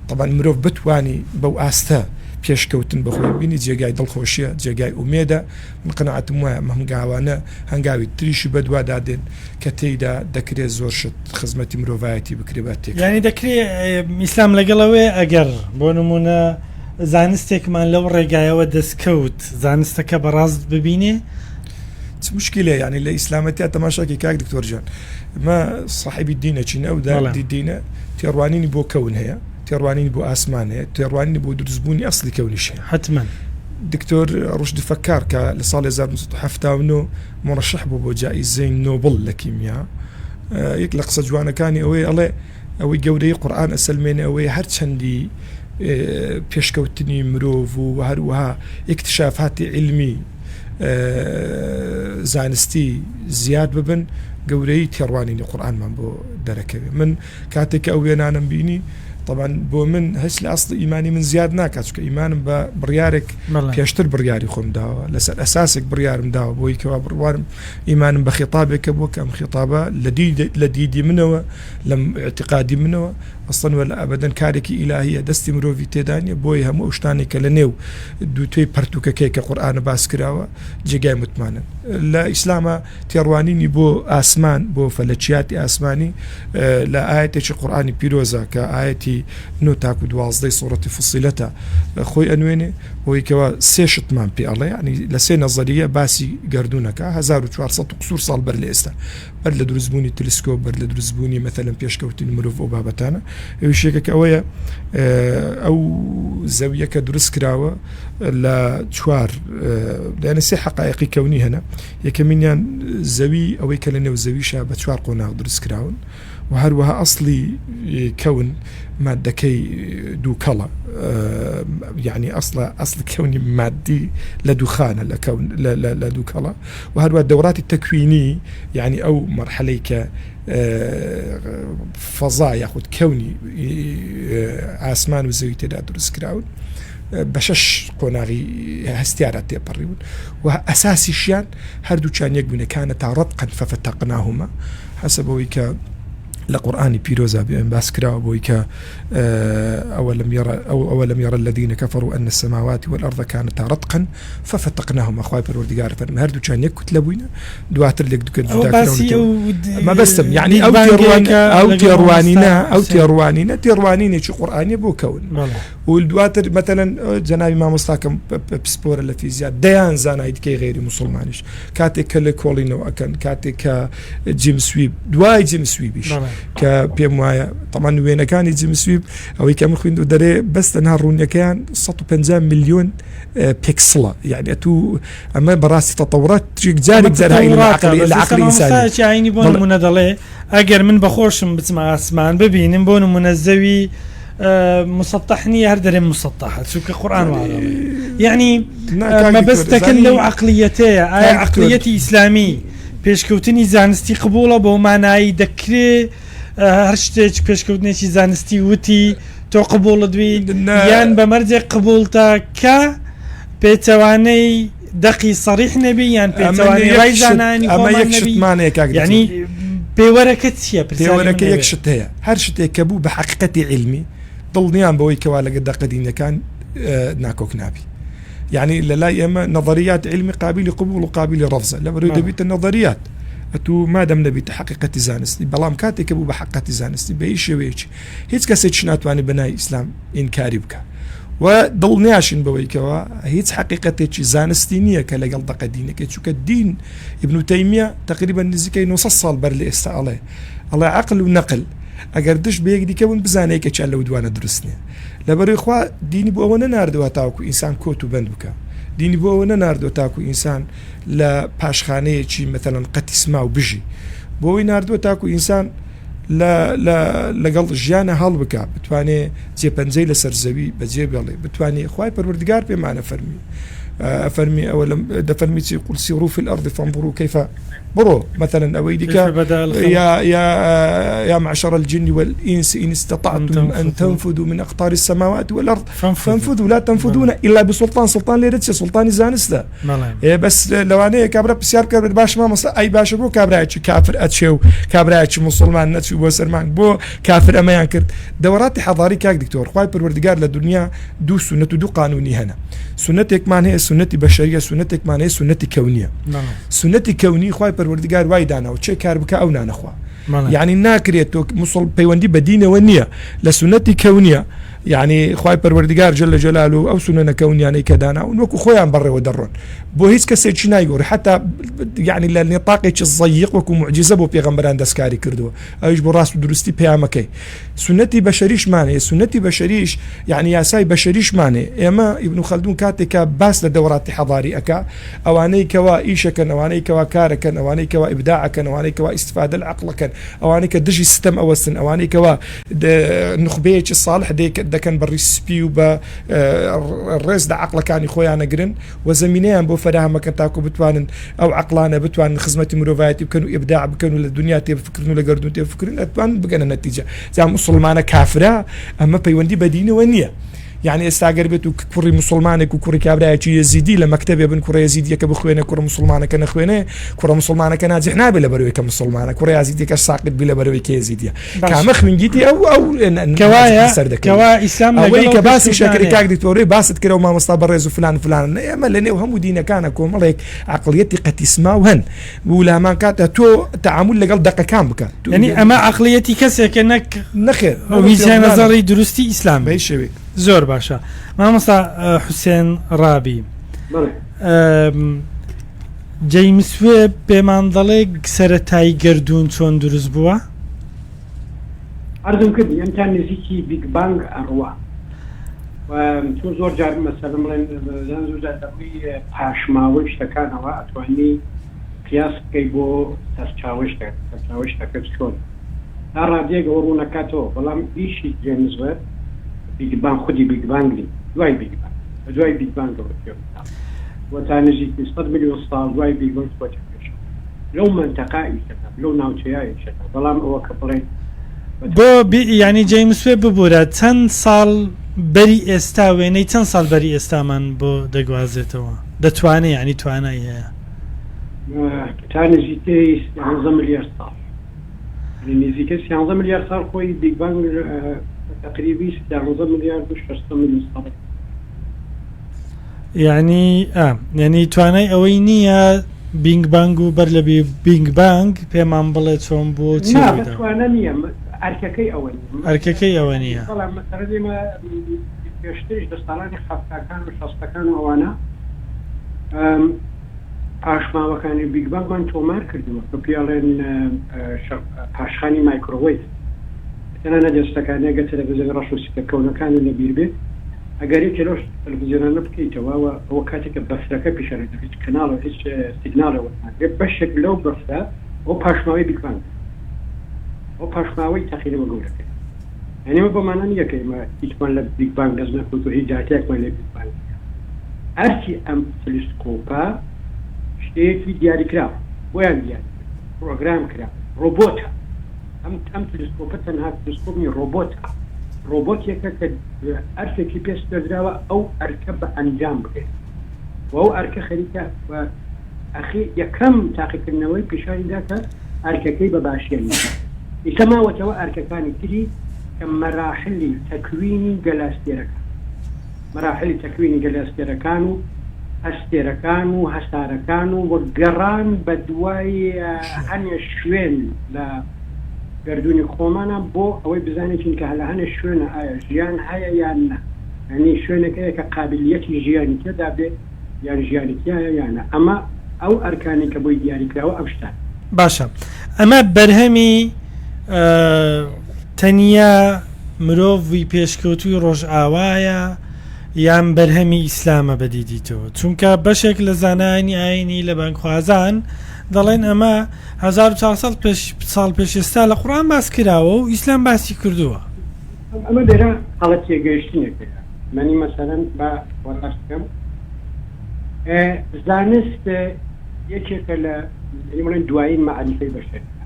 تەبعەن مرۆڤ بتوانی بەو ئاستە پێشکەوتن بەخۆی بینی جێگای دڵخۆشیە جێگای ئومێدە من قەناعەتم وایە ئەم هەنگاوانە هەنگاوی تریشی بەدوادا دێن کە تێیدا دەکرێت زۆر شت خزمەتی مرۆڤایەتی بکرێ بە تێک یعنی دەکرێ ئیسلام لەگەڵ ئەوەیە ئەگەر بۆ نمونە زانستێکمان لەو ڕێگایەوە دەستکەوت زانستەکە بەڕاست ببینێ چ مشکلە یعنی لە ئیسلامەتیا تەماشاکی کاک دکتۆر جان مە ساحێبی دینەچین ئەو داردی دینە تێڕوانینی بۆ کەون هەیە تێڕوانینی بۆ ئاسمان هەیە تێڕوانینی بۆ دروستبوونی ئەسلی کەونیش هەیە حتمما دکتۆر ڕشدی فەکار کە لە ساڵی 1970 مرشح بوو بۆ جائیزەی نۆبڵ لە کیمیا یەک لە قسە جوانەکانی ئەوەی ئەڵێ ئەوەی گەورەی قورئان ئەسەلمێنێ ئەوەیە هەرچەندی پێشکەوتنی مرۆڤ و هەروەها ئیکتشافاتی عیلمی زانستی زیاد ببن گەورەی تێڕوانینی قورئانمان بۆ دەرەکەوێ من کاتێک کە ئەو وێنانەم بینی طبعا بۆ من هەچ لە ئەسڵی ئیمانی من زیاد ناکات چونکە ئیمانم بە بڕیارێک پێشتر بڕیاری خۆم داوە لەسەر ئەساسێک بڕیارم داوە بۆی کەوا بڕوارم ئیمانم بە خیتابێکە بووە کە ئەم خیتابە لە دیدی منەوە لە ئیعتیقادی منەوە ئەسڵەن وە لە ئەبەدەن کارێکی ئیلاهیە دەستی مرۆڤی تێدا نیە بۆیە هەموو ئەو شتانەی کە لە نێو دووتوێی پەرتوکەکەی کە قورئانە باس کراوە جێگای متمانەن لە ئیسلامە تێڕوانینی بۆ ئاسمان بۆ فەلەکیاتی ئاسمانی لە ئاەتێکی قورئانی پیرۆزە کە ئاەتی نۆ تاکو دوازدەی سوڕەتی فصیلەتە خۆی ئەنوێنێ بۆی کەوا سێ شتمان پێ ئەڵێ ینی لە سێ نەزەریە باسی گردونەکە 1400 قسوور ساڵ بەر لە ئێستا. بەر لە دروستبوونی تلسکۆپ بەر لە دروستبوونی مەتەلەن پێشکەوتنی مرۆڤ ئەو بابەتانە ئەویش یەکێک ئەوەیە ئەو زەویە کە دروست کراوە لە چوار لایەنە سێ حقایقی کەونی هەنە یەکەمینیان زەوی ئەوەی کە لە نێو زەویشە بە چوار قۆناغ دروست کراون و هەروەها ئەسڵی کەون مادەکەی دووکەڵە یعنی ئەسڵە ئەسڵ کەونی مادی لە دووخانە لە کەون لە دووکەڵە و هەروە دەوراتی تەکوینی یعنی ئەو مەرحەلەی کە فەزا یاخود کەونی ئاسمان و زەوی تێدا دروست کراون بە شەش قۆناغی هەستیارە تێپەڕیون و ئەساسیشیان هەردووکیان یەک بوونە کانە تا ڕەتقەن فەفەتەقناهما حەسەب ئەوەی کە لە قورئانی پیرۆزا بێن باس کراوە بۆی کە ئەوەلم یەڕە ئەو ئەوەلم یەڕە الذین کەفەروا ئەن السماوات والأرض کانتا رتقا ففتقناهما خوای پەروەردگار فەرمی هەردووکیان یەک کوتلە بووینە دواتر لێک دوکە ئەوە جودا باسی کراونەتەوە ئەو مەبەستم یعنی بیگ ئەو تێڕوان بانگەیە کە ئەو لەگەڵ تێڕوانینە مامۆستا ئەو حوسێن تێڕوانینە تێڕوانینێکی قورئانیە بۆ کەون بەڵێ و دواتر مەتەلەن جەنابی مامۆستاکەم پسپۆرە لە فیزیا دەیان زانای دیکەی غەیری موسڵمانیش کاتێک کە لێکۆڵینەوە ئەکەن کاتێک کە جیمس ویب دوای جیمس ویبیش کە پێم وایە تەمان وێنەکانی جیمس ویب ئەوەی کە من خوێندو دەرێ بەس تەنها ڕوونیەکەیان 150 میلیۆن پێکسڵە یعنی ئەتوو ئەمە بەڕاستی تەتەوڕات جارێک جار لە عقلی ئینسانی ئاینی بۆ نمونە دەڵێ ئەگەر من بەخۆشم بچمە ئاسمان ببینم بۆ نمونە زەوی مسەتەح نییە هەر دەرێم مسەتەحە چونکە قورئان وا دەڵێ یعنی مەبەستەکە لەو عەقڵیەتەیە ئایا عەقڵیەتی ئیسلامی پێشکەوتنی زانستی قبوڵە بۆ مانایی دەکرێ هەر شتێک پێشکەوتنێکی زانستی وتی تۆ قبوڵت بی یان بە مەرجێک قبوڵتە کە پێچەوانەی دەقی سەریح نەبی یان پێچەوانەی ڕای زانایانی ئەمە خۆمان یەک نەبی شتمانەیە کاک دکتۆر. یعنی پێوەرەکە چییە پرسیاری من پێوەرەکە یەک ئەوەیە. شت هەیە هەر شتێک کە بوو بە حەقیقەتی عیلمی دڵنیام بەوەی کەوا لەگە دەقە دینەکان ناکۆک نابی یعنی لە لای ئێمە نەظەریات عیلمی قابلی قبوڵ و قابلی ڕەفزە لەبەرەوەی بەڵێ. دەبیتە نەظەریات ئەتوو مادەم نەبیتە حەقیقەتی زانستی بەڵام کاتێک کە بوو بە حەقیقەتی زانستی بە هیچ شێوەیەکی هیچ کەسێکیش ناتوانێت بە ناوی ئیسلام ئینکاری بکا و دڵنیاشین بەوەی کەوا هیچ حەقیقەتێکی زانستی نییە کە لەگەڵ دەقە دینەکەی چونکە دین ئیبن تەیمیە تقریبا نزیکەی 900 ساڵ بەر لە ئێستا ئەڵێ ئەڵێ عەقل و نەقل ئەگەر دژ بە یەک دیکە بوون بزانە یەکێکیان لەو دوانە دروست نییە لەبەرەی خوا دینی بۆ ئەوە نەناردووە تاوەکو ئینسان کۆت و بەند بکە دینی بۆ ئەوە نەناردووە تاکو ئینسان لە پاشخانەیەکی مەتەلەن قەتیسماو بژی بۆ ئەوەی ناردووە تاکو ئینسان لە لە لەگەڵ ژیانە هەڵبکا بتوانێ جێ پەنجەی لەسەر زەوی بەجێ بێڵێ بتوانێ خوای پەروەردگار پێمانە فەرمی ئەفەرمی ئەوە لەم دەفەرمی چی قل سیروا في الأرض فانظروا كيف بڕۆ مثلا ئەوەی دیکە يا يا يا معشر الجن والإنس إن استطعتم أن تنفذوا من أقطار السماوات والأرض فانفذوا لا تنفذون إلا بسلطان سلطان لێرە چیە سلطانی زانستە ئێ بەس لەوانەیە کابرا پرسیار بکات بڵێت باشە مامۆستا ئەی باشە بۆ کابرایەکی کافر ئەچێ و کابرایەکی موسڵمان نەچوو بۆ سەر مانگ بۆ کافر ئەمەیان کرد دەوەڕاتی حەضاری کاک دکتۆر خوای پەروەردگار لە دنیا دوو سونەت و دوو قانونی هەنە سونەتێکمان هەیە سونەتی بەشەریە سونەتێکمان هەیە سونەتی کەونیە سونەتی کەونی خوای پەروەردگار وای داناوە چێ کار بکە ئەو نانەخوا یعنی ناکرێت تۆ مسڵ پەیوەندی بە دینەوە نییە لە سونەتی کەونیە یعنی خوای پەروەردگار جل جلالە ئەو سونەنە کەونیانەی کە داناون وەکو خۆیان بەڕێوە دەڕۆن بۆ هیچ کەسێکی نایگۆڕی حتا یعنی لە نێتاقێکی زەیق وەکو معجزە بۆ پێغەمبەران دەستکاری کردووە ئەویش بۆ ڕاست و دروستی پەیامەکەی سونەتی بەشەریشمان هەیە سونەتی بەشەریش یعنی یاسای بەشەریشمان هەیە ئێمە ئیبن خەلدون کاتێک کە باس لە دەوراتی حەضاری ئەکا ئەوانەی کەوا ئیشەکەن ئەوانەی کەوا کارەکەن ئەوانەی کەوا ئیبداعەکەن ئەوانەی کەوا ئیستفادە لە عەقڵەکەن ئەوانەی کە دژی ستەم ئەوەستن ئەوانەی کەوا نوخبەیەکی ساڵح دەکەن بە ڕیش سپی و بە ڕێز لە عەقڵەکانی خۆیان ئەگرن و زەمینەیان بۆ فەراهەم ئەکەن تاکو بتوانن ئەو عەقڵانە بتوانن خزمەتی مرۆڤایەتی بکەن و ئیبداع بکەن و لە دنیا تێبفکرن و لە گەردوون تێبفکرن ئەتوانن بگەنە نەتیجە جا موسڵمانە کافرە ئەمە پەیوەندی بە دینەوە نییە. یعنی ئێستا گەر بێت و کوڕی موسڵمانێک و کوڕی کابرایەکی یەزیدی لە مەکتەبێ بن کوڕە یەزیدیەکە بخوێنێ کوڕە موسڵمانەکە نەخوێنێ کوڕە موسڵمانەکە ناجح نابێ لەبەرەوەی کە موسڵمانە کوڕە یازیدیەکەش ساقط بی لەبەرەوەی کە یەزیدیە کامە خوێنگیتی ئەو ئەو کەوایە سەر دەکەوێت کەوا ئیسلام ئەوەی لەگەڵ کە ئەو باسی شەکری پێشکەوتنانەیە کاک دکتۆرەی باست کرد و مامۆستا بەڕێز و فلان فلان نە ئێمە لە نێو هەموو دینەکانە کۆمەڵێک عەقڵیەتی قەتیسماو هەن و لە هەمان کاتدا تۆ تەعامول لەگەڵ دەقەکان بکە تۆ یعنی ئەمە عەقڵیەتی کەسێکە نەک نەخێر ویجهە نەزەڕی دروستی ئیسلام بە هیچ شێوەیەک. زۆر باشە مامۆستا حوسێن ڕابی. بەڵێ. جەیمس وێب پێمان دەڵێ سەرەتای گەردوون چۆن دروست بووە؟ عەرزم کردی ئەم تا نزیکی بیگ بانگ ئەڕوا و تۆ زۆر جار مەسەلەن بڵێن زۆر جار لە ڕووی پاشماوەی شتەکانەوە ئەتوانی قیاس بکەی بۆ سەرچاوەی شتەکە سەرچاوەی شتەکە چۆن تا ڕادەیەک ئەوە ڕوونەکاتەوە بەڵام ئیشی جەیمس وێب بیگ بانگ خودی بیگ بانگ نی دوای بیگ بانگ بە دوای بیگ بانگەوە تێوەدا و تا نزیکی 100 ملیۆن ساڵ دوای بیگ بانگ چووەتە پێشەوە لەو مەنتەقە ئیشەکە لەو ناوچەیە ئیشەکە بەڵام ئەوە کە بڵێن بۆ یانی جەیمس وێب ببورە چەند ساڵ بەری ئێستا وێنەی چەند ساڵ بەری ئێستامان بۆ دەگوازێتەوە دەتوانێ یانی توانای هەیە؟ تا نزیکەی سیانزە ملیار ساڵ یعنی نزیکەی سیانزە ملیار ساڵ خۆی بیگ بانگ بە تەقریبی سیانزە ملیارد و شەشسەد ملیۆن ساڵ. یعنی ئا یعنی توانای ئەوەی نییە بینگ بانگ و بەر لە بینگ بانگ پێمان بڵێ چۆن بووە و چی نا ڕوویدا. بەتوانە نییە ئەرکەکەی ئەوە نییە. ئەرکەکەی ئەوە نییە. بەڵام مەسەلەن ئێمە پێشتریش لە ساڵانی حەفتاکان و شەستەکان و ئەوانە پاشماوەکانی بیگ بانگمان تۆمار کردووە کە پێی ئەڵێن پاشخانی مایکرۆوەیڤ. تەنانەت ئێستاکانێ ئەگەر تەلەفزیۆنە ڕەش و سپیە کەونەکانت لە بیر بێت ئەگەر یەکێ لەو تەلەفزیۆنانە بکەیتەوە و ئەوە کاتێک کە بەفرەکە پیشان ئەدات هیچ کەناڵ و هیچ سیگناڵێ وەرناگرێت بەشێک لەو بەفرە ئەو پاشماوەی بیگ بانگ ئەو پاشماوەی تەقینەوە گەورەکەیە. یانی ئەمە بەو مانا نییە کە ئێمە هیچمان لە بیگ بانگ دەست نەکەوتووە، هیچ داتایەکمان لە بیگ بانگ نییە. ئەرکی ئەم تلسکۆپە شتێکی دیاریکراوە، بۆیان دیاری کردووە، پرۆگرام کراوە، ڕۆبۆتە. ئەم ئەم تلسکۆپە تەنها تلسکۆپ نییە، ڕۆبۆتە. ڕۆبۆتێکە کە ئەرکێکی پێ سپێردراوە ئەو ئەرکە بە ئەنجام بگەیەنێت و ئەو ئەرکە خەریکە بە ئەخی یەکەم تاقیکردنەوەی پیشانی دا کە ئەرکەکەی بە باشی ئەنجام دا. ئیستا ماوەتەوە ئەرکەکانی تری کە مەراحلی تەکوینی گەلەئەستێرەکان، مەراحلی تەکوینی گەلەئەستێرەکان و ئەستێرەکان و هەسارەکان و وە گەڕان بە دوای هەنێ شوێن لە گەردوونی خۆمانا بۆ ئەوەی بزانێتین کە لە هەنێ شوێنە ئایا ژیان هەیە یان نا، یانی شوێنێک هەیە کە قابلیەتی ژیانی تێدا بێ یان ژیانی تیایە یان نا، ئەمە ئەو ئەرکانەی کە بۆی دیاری کراوە ئەم شتانە. باشە ئەمە بەرهەمی تەنیا مرۆڤی پێشکەوتووی ڕۆژئاوایە یان بەرهەمی ئیسلامە بە دیدی تۆ؟ چونکە بەشێک لە زانایانی ئایینی لە بانگخوازان دەڵێن ئەمە 1400 پێش ساڵ پێش ئێستا لە قورئان باس کراوە و ئیسلام باسی کردووە. ئەمە لێرە هەڵە تێگەیشتنێک هەیە مەنی مەسەلەن با وەڕاست بکەم زانست یەکێکە لە یعنی بڵێن دوایین مەعریفەی بەشەریە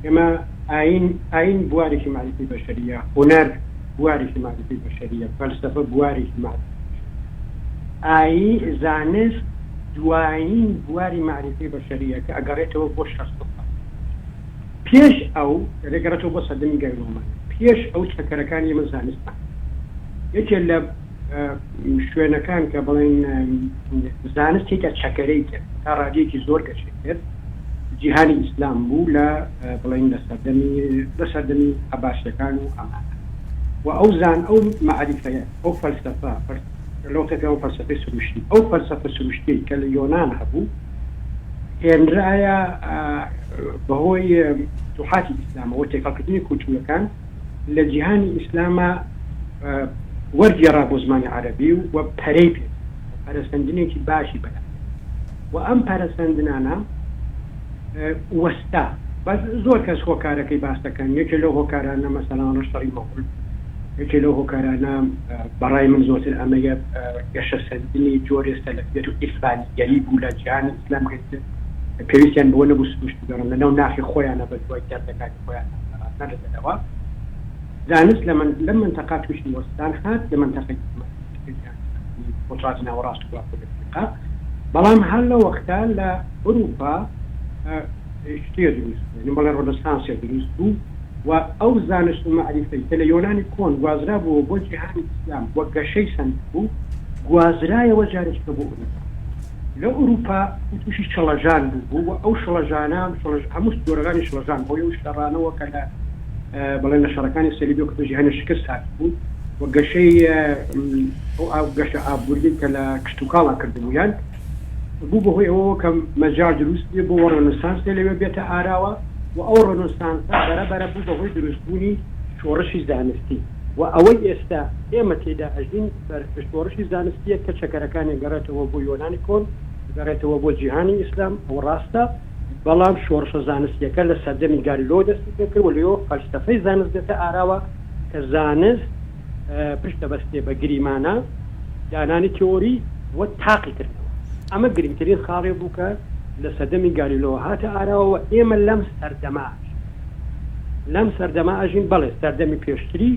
ئێمە ئاین ئاین بوارێکی مەعریفەی بەشەریە هونەر بوارێکی مەعریفەی بەشەریە فەلسەفە بوارێکی مەعریفەی بەشەریە ئایی زانست دوایین بواری مەعریفەی بەشەریە کە ئەگەڕێتەوە بۆ 600 ساڵ پێش ئەو، دەگەڕێتەوە بۆ سەردەمی گەلی ڕۆمان، پێش ئەو چەکەرەکانی ئێمە زانستمان یەکێ لە شوێنەکان کە بڵێن زانست تێیدا چەکەرەی کرد تا ڕادەیەکی زۆر گەشەی کرد جیهانی ئیسلام بوو لە بڵێن لە سەردەمی لە سەردەمی عەباسیەکان و ئەمانە و ئەو زان ئەو مەعریفەیە ئەو فەلسەفە لەو تێپێوە فەلسەفەی سروشتی ئەو فەلسەفە سروشتیەی کە لە یۆنان هەبوو هێنرایە بەهۆی فتوحاتی ئیسلامەوە تێکەڵکردنی کولتوورەکان لە جیهانی ئیسلاما وەرگێڕا بۆ زمانی عەرەبی و پەرەی پێ پەرەسەندنێکی باشی پەیا و ئەم پەرەسەندنانە وەستا بەس زۆر کەس هۆکارەکەی باس دەکەن یەکێ لەو هۆکارانە مەسەلەن شەڕی مەغول یەکێ لەو هۆکارانە بەڕای من زۆرتر ئەمەیە گەشەسەندنی جۆرێ سەلەفیەت و عیرفانیگەری بوو لە جیهانی ئیسلام کە ئیتر پێویستیان بەوە نەبوو سروشت بگەڕن لەناو ناخی خۆیانا بە دوای دەردەکانی خۆیانا گەڕان نە لە دەرەوە. زانست لە لەم مەنتەقە تووشی وەستان هات لە مەنتەقەی ڕۆژهەڵاتی ناوەڕاست و باکووری ئەفریقا بەڵام هەر لەو وەختە لە ئورووپا شتێ دروست بوو یانی بەڵێ ڕۆنسانسێ دروست بوو و ئەو زانست و مەعریفەی کە لە یۆنانی کۆن گوازرابووەوە بۆ جیهانی ئیسلام و گەشەی سەندبوو، گوازرایەوە جارێکیکە بۆ ئورووپا. لە ئورووپا تووشی شڵەژان بووبوو و ئەو شڵەژانە، هەموو جۆرەکانی شڵەژان بەهۆی ئەو شەڕانەوە کە لە بەڵێن لە شەڕەکانی سەلیبیەوە کە تووشی هەنێ شکست هاتبوون و گەشەی ئەو گەشە ئابووریەی کە لە کشتوکاڵا کردبوویان. بوو بە هۆی ئەوەوە کە مەجال دروست بێ بۆ ڕێنوسانسێ لەوێ بێتە ئاراوە و ئەو ڕێنوسانسە بەرە بەرە بوو بە هۆی دروستبوونی شۆڕشی زانستی و ئەوەی ئێستا ئێمە تێیدا ئەژین بەر شۆڕشی زانستییە کە چەکەرەکانی گەڕێتەوە بۆ یۆنانی کۆن، گەڕێتەوە بۆ جیهانی ئیسلام، ئەوە ڕاستە، بەڵام شۆڕشە زانستییەکە لە سەردەمی گالیلۆوە دەستی پێکرد و لەوێوە فەلسەفەی زانست دێتە ئاراوە کە زانست پشت دەبەستێ بە گریمانە، دانانی تێئۆری و تاقیکردنەوە. ئەمە گرنگترین خاڵێ بوو کە لە سەردەمی گالیلۆوە هاتە ئاراوە و ئێمە لەم سەردەمە ئەژین. لەم سەردەمە ئەژین، بەڵێ سەردەمی پێشتری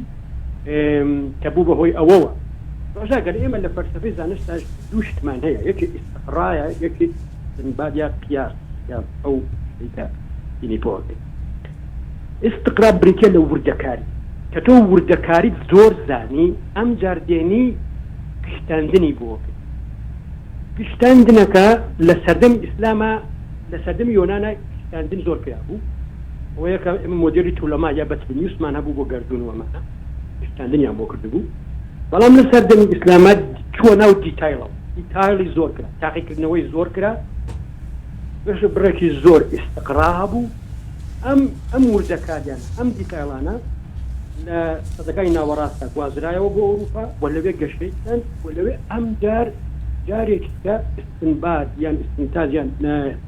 کە بوو بە هۆی ئەوەوە. باشە گەر ئێمە لە فەلسەفەی زانستا دوو شتمان هەیە، یەکێ ئیستقرایە، یەکێ ئیستنباد یا قیاس یا ئەو شتەی کە دینی پێوە ئەکەین. ئیستقرا بریتیە لە وردەکاری، کە تۆ وردەکاریت زۆر زانی ئەمجار دێنی گشتاندنی بۆ ئەکەی. گشتاندنەکە لە سەردەمی ئیسلاما لە سەردەمی یۆنانا گشتاندن زۆر کرابوو، ئەوەیە کە ئێمە مۆدێلی تولەما یا بەتلمیوسمان هەبوو بۆ گەردوون و ئەمانە گشتاندنیان بۆ کردبوو، بەڵام لە سەردەمی ئیسلاما چووە ناو دیتایڵەوە، دیتایڵی زۆر کرا، تاقیکردنەوەی زۆر کرا، بڕێکی زۆر ئیستقرا هەبوو. ئەم ئەم وردەکاریانە، ئەم دیتایڵانە لە سەدەکانی ناوەڕاستدا گوازرایەوە بۆ ئەوروپا و لەوێ گەشەی سەند و لەوێ ئەمجار جارێکی کە ئیستنباد یان ئیستنتاج یان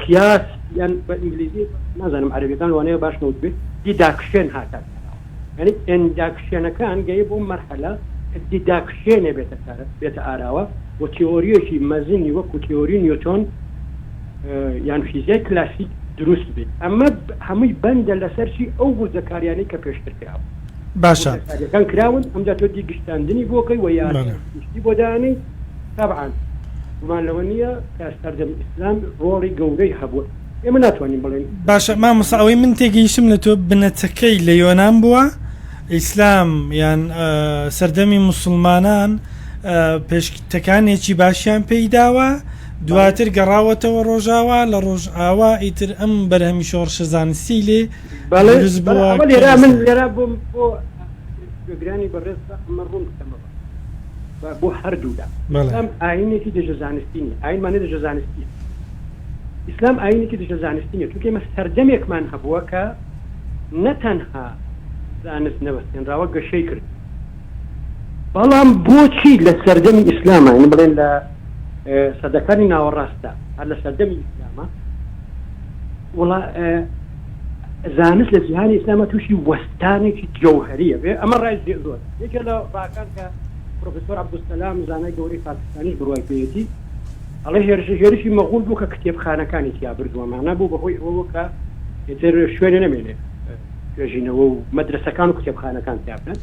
قیاس یان بە ئینگلیزی نازانم عەرەبیەکان لەوانەیە باش نەوتبێ deduction هاتە کاراوە. یانی induction ەکان گەی بۆ مەرحەلە کە deduction ێ بێتە کار بێتە ئاراوە و تێئۆرییەکی مەزنی وەکوو تێئۆری نیوتۆن یان فیزیای کلاسیک دروست بێت. ئەمە هەمووی بەندە لەسەر چی؟ ئەو وردەکاریانەی کە پێشتر کراون. باشە. وردەکاریەکان کراون، ئەمجا تۆ دی گشتاندنی بۆ کەی و یاسای گشتی بۆ دانێی. تەبعەن گومان لەوە نییە کە سەردەمی ئیسلام ڕۆڵی گەورەی هەبووە. ئێمە ناتوانین بڵێین. باشە مامۆستا ئەوەی من تێگەیشتم لە تۆ بنەچەکەی لە یۆنان بووە ئیسلام یان سەردەمی موسڵمانان پێشتەکانێکی باشیان پێی داوە دواتر گەڕاوەتەوە ڕۆژاوا لە ڕۆژئاوا ئیتر ئەم بەرهەمی شۆڕشە زانستی لێ دروست بووە لێرا من لێرا بۆم بۆ گوێگرانی بەڕێز ئەمە ڕوون بکەمەوە بۆ هەردوولا ئیسلام ئاینێکی دژە زانستی نیە ئاینمانە دژە زانستیە ئیسلام ئاینێکی دژە زانستی نیە چونکە ئێمە سەردەمێکمان هەبووە کە نە تەنها زانست نەوەستێنراوە گەشەی کرد بەڵام بۆچی لە سەردەمی ئیسلامە یعنی بڵێن لە سەدەکانی ناوەڕاستدا هەر لە سەردەمی ئیسلامە وڵا زانست لە جیهانی ئیسلامە تووشی وەستانێکی جەوهریە بێ ئەمە ڕای زۆر یەکێ لە ڕاکان کە پرۆفسۆر عەبدولسەلام زانای گەورەی پاکستانیش بڕوای پێیەتی ئەڵێ هێرش هێرشی مەغول بوو کە کتێبخانەکانی تیا بردووە مانا بوو بەهۆی ئەوەوە کە ئیتر شوێنێ نەمێنێ توێژینەوە و مەدرەسەکان و کتێبخانەکان تیا بکەن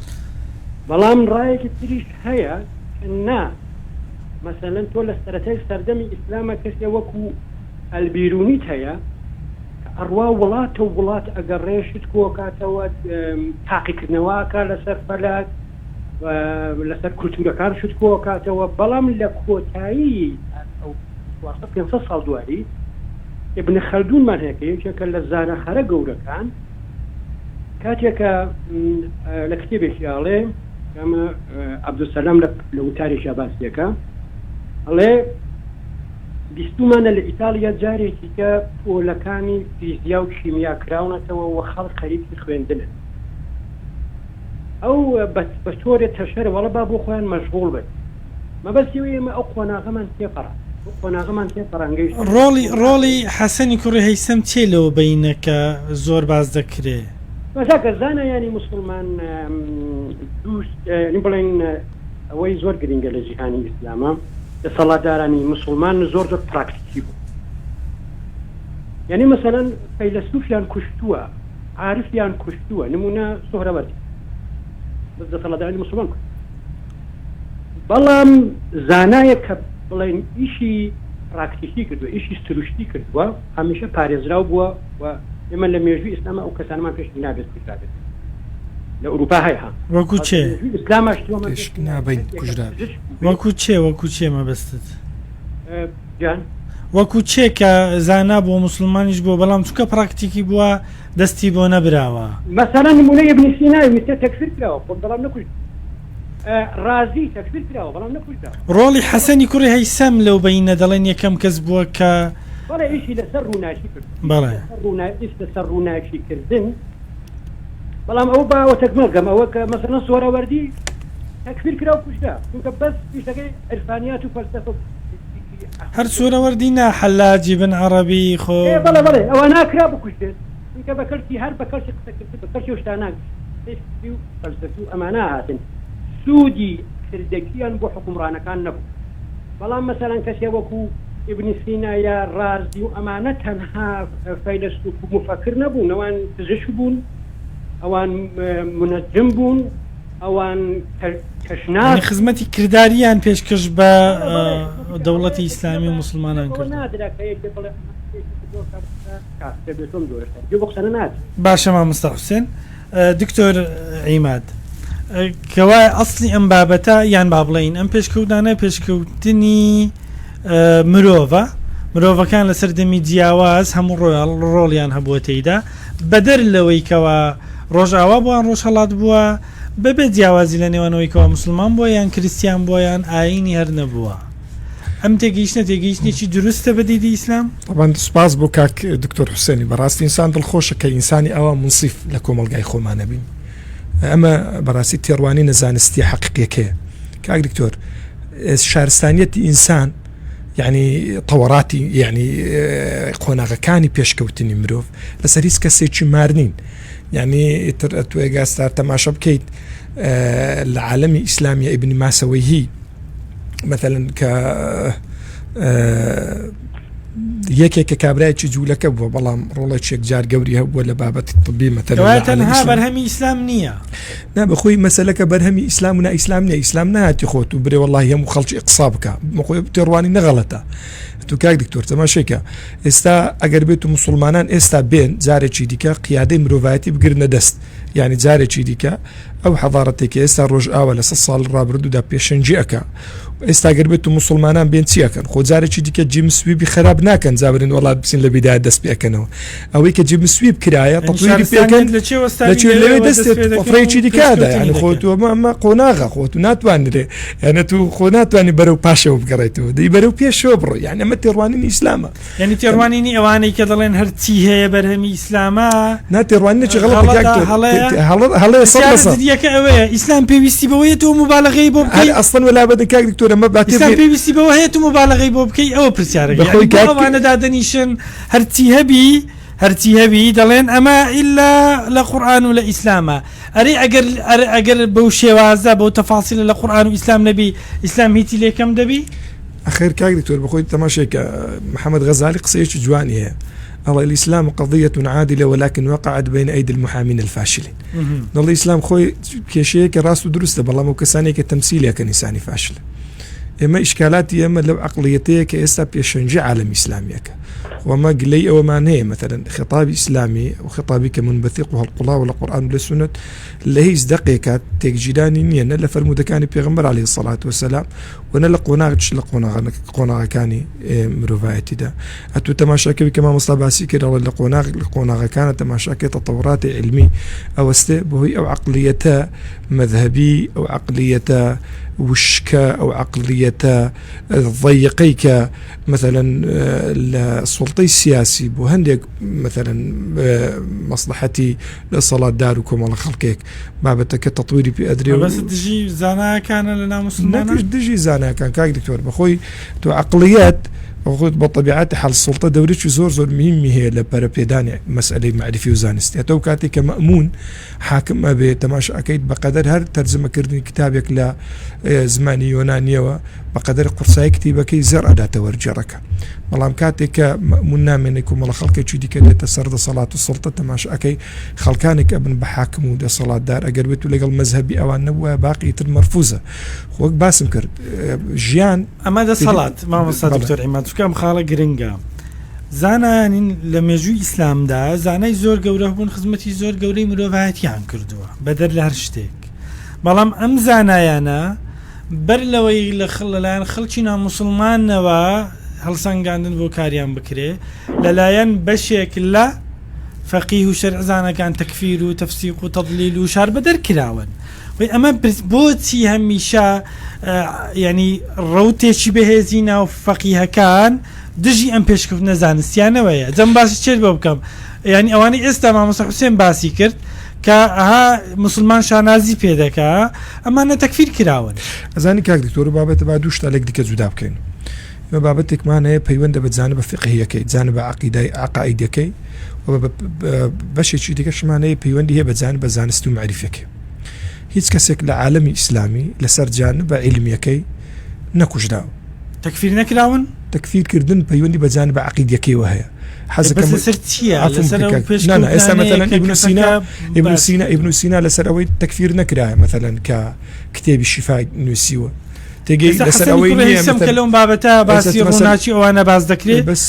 بەڵام ڕایەکی تریش هەیە کە نا مەسەلەن تۆ لە سەرەتای سەردەمی ئیسلامە کەسێ وەکو ئەلبیرونیت هەیە کە ئەڕوا وڵاتە و وڵات ئەگەڕێ شت کۆکاتەوە تاقیکردنەوە ئەکا لەسەر فەلەک لەسەر کولتوورەکان شت کۆکاتەوە بەڵام لە کۆتایی ئەو 400 500 ساڵ دوایی ئیبن خەلدونمان هەیە کە یەکێکە لە زانا هەرە گەورەکان کاتێکە لە کتێبێکی ئاڵێ ئەمە عەبدولسەلام لە وتارێکیا باسیەکە ئەڵێ بیستومانە لە ئیتاڵیا جارێکی کە پۆلەکانی فیزیا و کیمیا کراونەتەوە و خەڵک خەریکی خوێندنن ئەو بە تۆرێ تەشەرە وەڵا با بۆ خۆیان مەشغوڵ بن مەبەستی ئەوەیە ئێمە ئەو قۆناغەمان تێپەڕاند ئەو قۆناغەمان تێپەڕاند گەیشتینە ڕۆڵی ڕۆڵی حەسەنی کوڕی هەیسەم چیە لەوە بەینە کە زۆر باس دەکرێ؟ کاکە زانایانی موسڵمان دوو یانی بڵێن ئەوەی زۆر گرینگە لە جیهانی ئیسلامە دەسەڵاتدارانی موسڵمان زۆر زۆر پراکتیکی بوون یانی مەسەلەن فەیلەسوفیان کوشتووە عارفیان کوشتووە نمونە سوهرەوەردی بەس دەسەڵاتدارانی موسڵمان کوشت بەڵام زانایەک کە بڵێن ئیشی پراکتیکی کردووە ئیشی سروشتی کردووە هەمیشە پارێزراو بووە و ئێمە لە مێژووی ئیسلامە ئەو کەسانەمان پێش نابێت کوژرابێت لە ئەوروپا هەیە ها وەکو چێ ئیسلامە شتۆمان پێش نابین کوژرابێت وەکو چێ وەکو چێ مەبەستت گیان وەکو چێ کە زانا بووە موسڵمانیش بووە بەڵام چونکە پراکتیکی بووە دەستی بۆ نەبراوە. مەسەلەن نمونەی ئیبن سینا ئیبن سینا تەکفیر کراوە خۆ بەڵام نەکوژراوە. ڕازی تەکفیر کراوە بەڵام نەکوژراوە. ڕۆڵی حەسەنی کوڕی هەیسەم لەو بەینە دەڵێن یەکەم کەس بووە کە. بەڵێ ئیشی لەسەر ڕووناکی کرد. بەڵێ. ئیش لەسەر ڕووناکی کردن بەڵام ئەو با ئەوە تەکمێڵ کەم ئەوە کە مەسەلەن سۆرەوەردی تەکفیر کرا و کوژرا چونکە بەس ئیشەکەی عرفانیات و فەلسەفە و هەر سۆرەوەردی نا حەلاجی بن عەڕەبی خۆ. ئێ بەڵێ بەڵێ ئەوە ناکرا بکوژرێت چونکە بە کەلکی هەر بە کەلکی قسەکردن بە کەلکی ئەو شتانە قسەی فکری و فەلسەفی و ئەمانە هاتن سوودی کردەکیان بۆ حوکمڕانەکان نەبوو بەڵام مەسەلەن کەسێ وەکو ئیبن سینا یا ڕازی و ئەمانە تەنها فەیلەسوف و موفەکر نەبوون ئەوان پزیشک بوون ئەوان مونەجم بوون ئەوان کەشناس یانی خزمەتی کرداریان پێشکەش بە دەوڵەتی ئیسلامی و موسڵمانان کردووە. نادرا کە یەکێ بڵێ ئەمە قسەیەکی کردووە کە کافرە بێت و ئەم جۆرە شتانە گوێ بەو قسانە نادرێ. باشە مامۆستا حوسێن. دکتۆر عیماد، کەوایە ئەسڵی ئەم بابەتە یان با بڵێین ئەم پێشکەوتنانە پێشکەوتنی مرۆڤە، مرۆڤەکان لەسەر دەمی جیاواز هەموو ڕۆیاڵ ڕۆڵیان هەبووە تێیدا، بەدەر لەوەی کەوا ڕۆژئاوا بووە یان ڕۆژهەڵات بووە، بەبێ جیاوازی لە نێوان ئەوەی کەوا موسڵمان بووە یان کریستیان بووە یان ئایینی هەر نەبووە. ئەم تێگەیشتنە تێگەیشتنێکی دروستە بە دیدی ئیسلام؟ تەبعەن سوپاس بۆ کاک دکتۆر حوسێنی بەڕاستی ئینسان دڵخۆشە کە ئینسانی ئاوا مونسیف لە کۆمەڵگای خۆمانە بین ئەمە بەڕاستی تێڕوانینە زانستیە حەقیقیەکەیە کاک دکتۆر شارستانیەتی ئینسان یعنی تەوەڕاتی یعنی قۆناغەکانی پێشکەوتنی مرۆڤ لەسەر هیچ کەسێکی مار نین یعنی ئیتر ئەتوێ گاستار تەماشا بکەیت لە عالەمی ئیسلامیە ئیبنی ماسەوەیهی مەتەلەن کە یەکێک کە کابرایەکی جوولەکە بووە بەڵام ڕۆڵێکی یەکجار گەوری هەبووە لە بابەتی طبی مەتەلەن لە عالەمی تەنها بەرهەمی ئیسلام نییە. نا بەخۆی مەسەلەکە بەرهەمی ئیسلام و نا ئیسلام نییە ئیسلام ناهاتی خۆت و برێ وەڵاهی هەموو خەڵکی ئیقسا بکە بەخۆی تێڕوانی نەغەڵەتە تو کاک دکتۆر تەماشێکە ئێستا ئەگەر بێت و مسلمانان ئێستا بێن جارێکی دیکە قیادەی مرۆڤایەتی بگرنە دەست یعنی جارێکی دیکە ئەو حەضارەتەی کە ئێستا ڕۆژئاوا لە سە ساڵ ڕابردوودا پێشەنگی ئەکا ئێستا گەر بێت و موسڵمانان بێن چی ئەکەن خۆ جارێکی دیکە جیمس ویبی خراپ ناکەن جا برێن وەڵا بچین لە بیدایە دەست پێ ئەکەنەوە ئەوەی کە جیمس ویب کرایە تەتویری پێکەن لە چێ لە چێ لەوێ دەست پێ دیکە ئەدا یعنی خۆ تۆ ئەمە قۆناغە خۆ تو ناتوانرێ یعنی تو خۆ ناتوانانی بەرەو پاشەوە بگەڕێتەوە دەی بەرەو پێشەوە بڕۆ یعنی ئەمە تێڕوانینی ئیسلامە. یانی تێڕوانینی ئەوانەی کە دەڵێن هەرچی هەیە بەرهەمی ئیسلامە نا تێڕوانینێکی غەڵەتە کاک غەڵەتە تۆ هەڵەیە هەڵە هەڵەیە سەد لە پرسیارە سەد جدیەکە ئەوەیە ئیسلام پێویستی بەوەیە تۆ موبالەغەی بۆ هەر بکەی ئەسڵەن وەلا بەدن کاک دکتۆر ئەمە با ئیسلام تێبگەین پێویستی بەوە هەیە تۆ موبالەغەی بۆ بکەی ئەوە پرسیارەکە بەخۆی یانی بۆ کاک ئەوانە دادەنیشن هەرچی هەبی هەرچی هەبی دەڵێن ئەمە ئیلا لە قورئان و لە ئیسلامە ئەرێ ئەگەر ئەرێ ئەگەر بەو شێوازە بەو تەفاسیلە لە قورئان و ئیسلام نەبی ئیسلام هیچی لێ کەم دەبی؟ ئەخر کاک دکتۆر بەخۆی تەماشای کە محمد غەزالی قسەیەکی جوانی هەیە ئەڵێ الاسلام قضیە عادلە ولكن وقعت بین ایدی المحامین الفاشلین دەڵێ ئیسلام خۆی کێشەیەکی ڕاست و دروستە بەڵام ئەو کەسانێک کە تەمسیلەکەن ئینسانی فاشل ئێمە ئیشکالاتی ئێمە لەو عقلیەتەیە کە ئێستا پێشەنگی عالەمی ئیسلامیەکە وەمە گلەی ئەوەمان هەیە مەتەلەن خطابی ئیسلامی و خطابی کە منبثق و هەڵقوڵاوە لە قورئان و لە سوننەت لە هیچ دەقێکا تێکگیرانی نییە نە لە فەرموودەکانی پێغەمبەر عەلەیهی سەڵات وەسەلام و نە لە قۆناغیش لە قۆناغەکانی مرۆڤایەتیدا ئەتوو تەماشاکەوی کە مامۆستا باسی کرد ئەڵێ لە قۆناغ لە قۆناغەکانە تەماشاکەی تەتەوراتی علمی ئەوەستێ بەهۆی ئەو عقلیەتە مەذهبی ئەو عقلیەتە وشکە ئەو عقلیەتە ضەیقەی کە مەسەلەن لە سوڵتەی سیاسی بۆ هەندێک مەسەلەن مەسڵەحەتی دەسەڵاتدار و کۆمەڵە خەڵکێک بابەتەکە تەتویری پێ ئەدرێ و مەبەست دژی زاناکانە لە ناو موسڵمانان؟ نەک دژی زاناکان کاک دکتۆر بەخۆی تۆ عەقڵیەت خۆت بە تەبیعەتی حەل سوڵتە دەورێکی زۆر زۆر مهمی هەیە لە پەرەپێدانی مەسئلەی مەعریفی و زانستی ئەتۆ کاتێک کە مەئمون حاکم ئەبێ تەماشا ئەکەیت بەقەدەر هەر تەرجمەکردنی کتابێک لە زمانی یۆنانیەوە بەقەدەر قورسایی کتیبەکەی زێڕ ئەداتە وەرگێڕەکە بەڵام کاتێک کە مەئمون نامێنێ کۆمەڵە خەڵکێکی دیکە دێتە سەر دەسەڵات و سوڵتە تەماشا ئەکەی خەڵکانێک ئەبن بە حاکم و دەسەڵاتدار ئەگەر بێت و لەگەڵ مەزهەبی ئەوان نەبووە باقی تر مەرفوزە وەک باسم کرد ژیان ئەمە دەسەڵات مامۆستا دکتۆر عیماد چونکە ئەم خاڵە گرنگە زانایانی لە مێژووی ئیسلامدا زانای زۆر گەورە بوون خزمەتی زۆر گەورەی مرۆڤایەتیان کردووە بەدەر لە هەر شتێک بەڵام ئەم زانایانە بەر لەوەی لە خڵ لەلایەن خەڵکی ناموسڵمانەوە هەڵسەنگاندن بۆ کاریان بکرێ لەلایەن بەشێک لە فەقیه و شەرعزانەکان تەکفیر و تەفسیق و تەضلیل و شاربەدەر کراون. ئەمە بۆچی هەمیشە یانی ڕەوتێکی بەهێزی ناو فەقیهەکان دژی ئەم پێشکەوتنە زانستیانەوەیە جەم باسی چێت بۆ بکەم یانی ئەوانەی ئێستا مامۆستا حوسێن باسی کرد کە ئەها موسڵمان شانازی پێ دەکا ئەمانە تەکفیر کراون. ئەزانی کاک دکتۆر بابەتە با دوو شتە لێک دیکە جودا بکەین ئێمە بابەتێکمان هەیە پەیوەندە بە جانبە فقهیەکەی جانبە عەقیدای عەقائیدەکەی و بەشێکی دیکەشمان هەیە پەیوەندی هەیە بە جانبە زانست و مەعریفەکەی هیچ کەسێک لە عالەمی ئیسلامی لەسەر جانبە عیلمیەکەی نەکوژراوە. تەکفیر نەکراون؟ تەکفیر کردن پەیوەندی بە جانبە عەقیدیەکەیەوە هەیە. حەزەکەم بەس لەسەر چییە؟ عەفوم لەسەر ئەو بکە کاک. نا نا ئێستا پێشکەوتنانەیە مەسەلەن کە ئیبن سینا کەسەکە ئیبن باسی سینا کردووە. ئیبن سینا لەسەر ئەوەی تەکفیر نەکرایە مەسەلەن کە کتێبی شیفای نووسیوە. تێگەی ئێستا لەسەر حەسەنی ئەوەی کوڕی نییە هەیسەم کە مەسەلەن لەم بابەتە ئێستا باسی مەسەلەن ڕووناکی ئەوانە باس دەکرێ بەس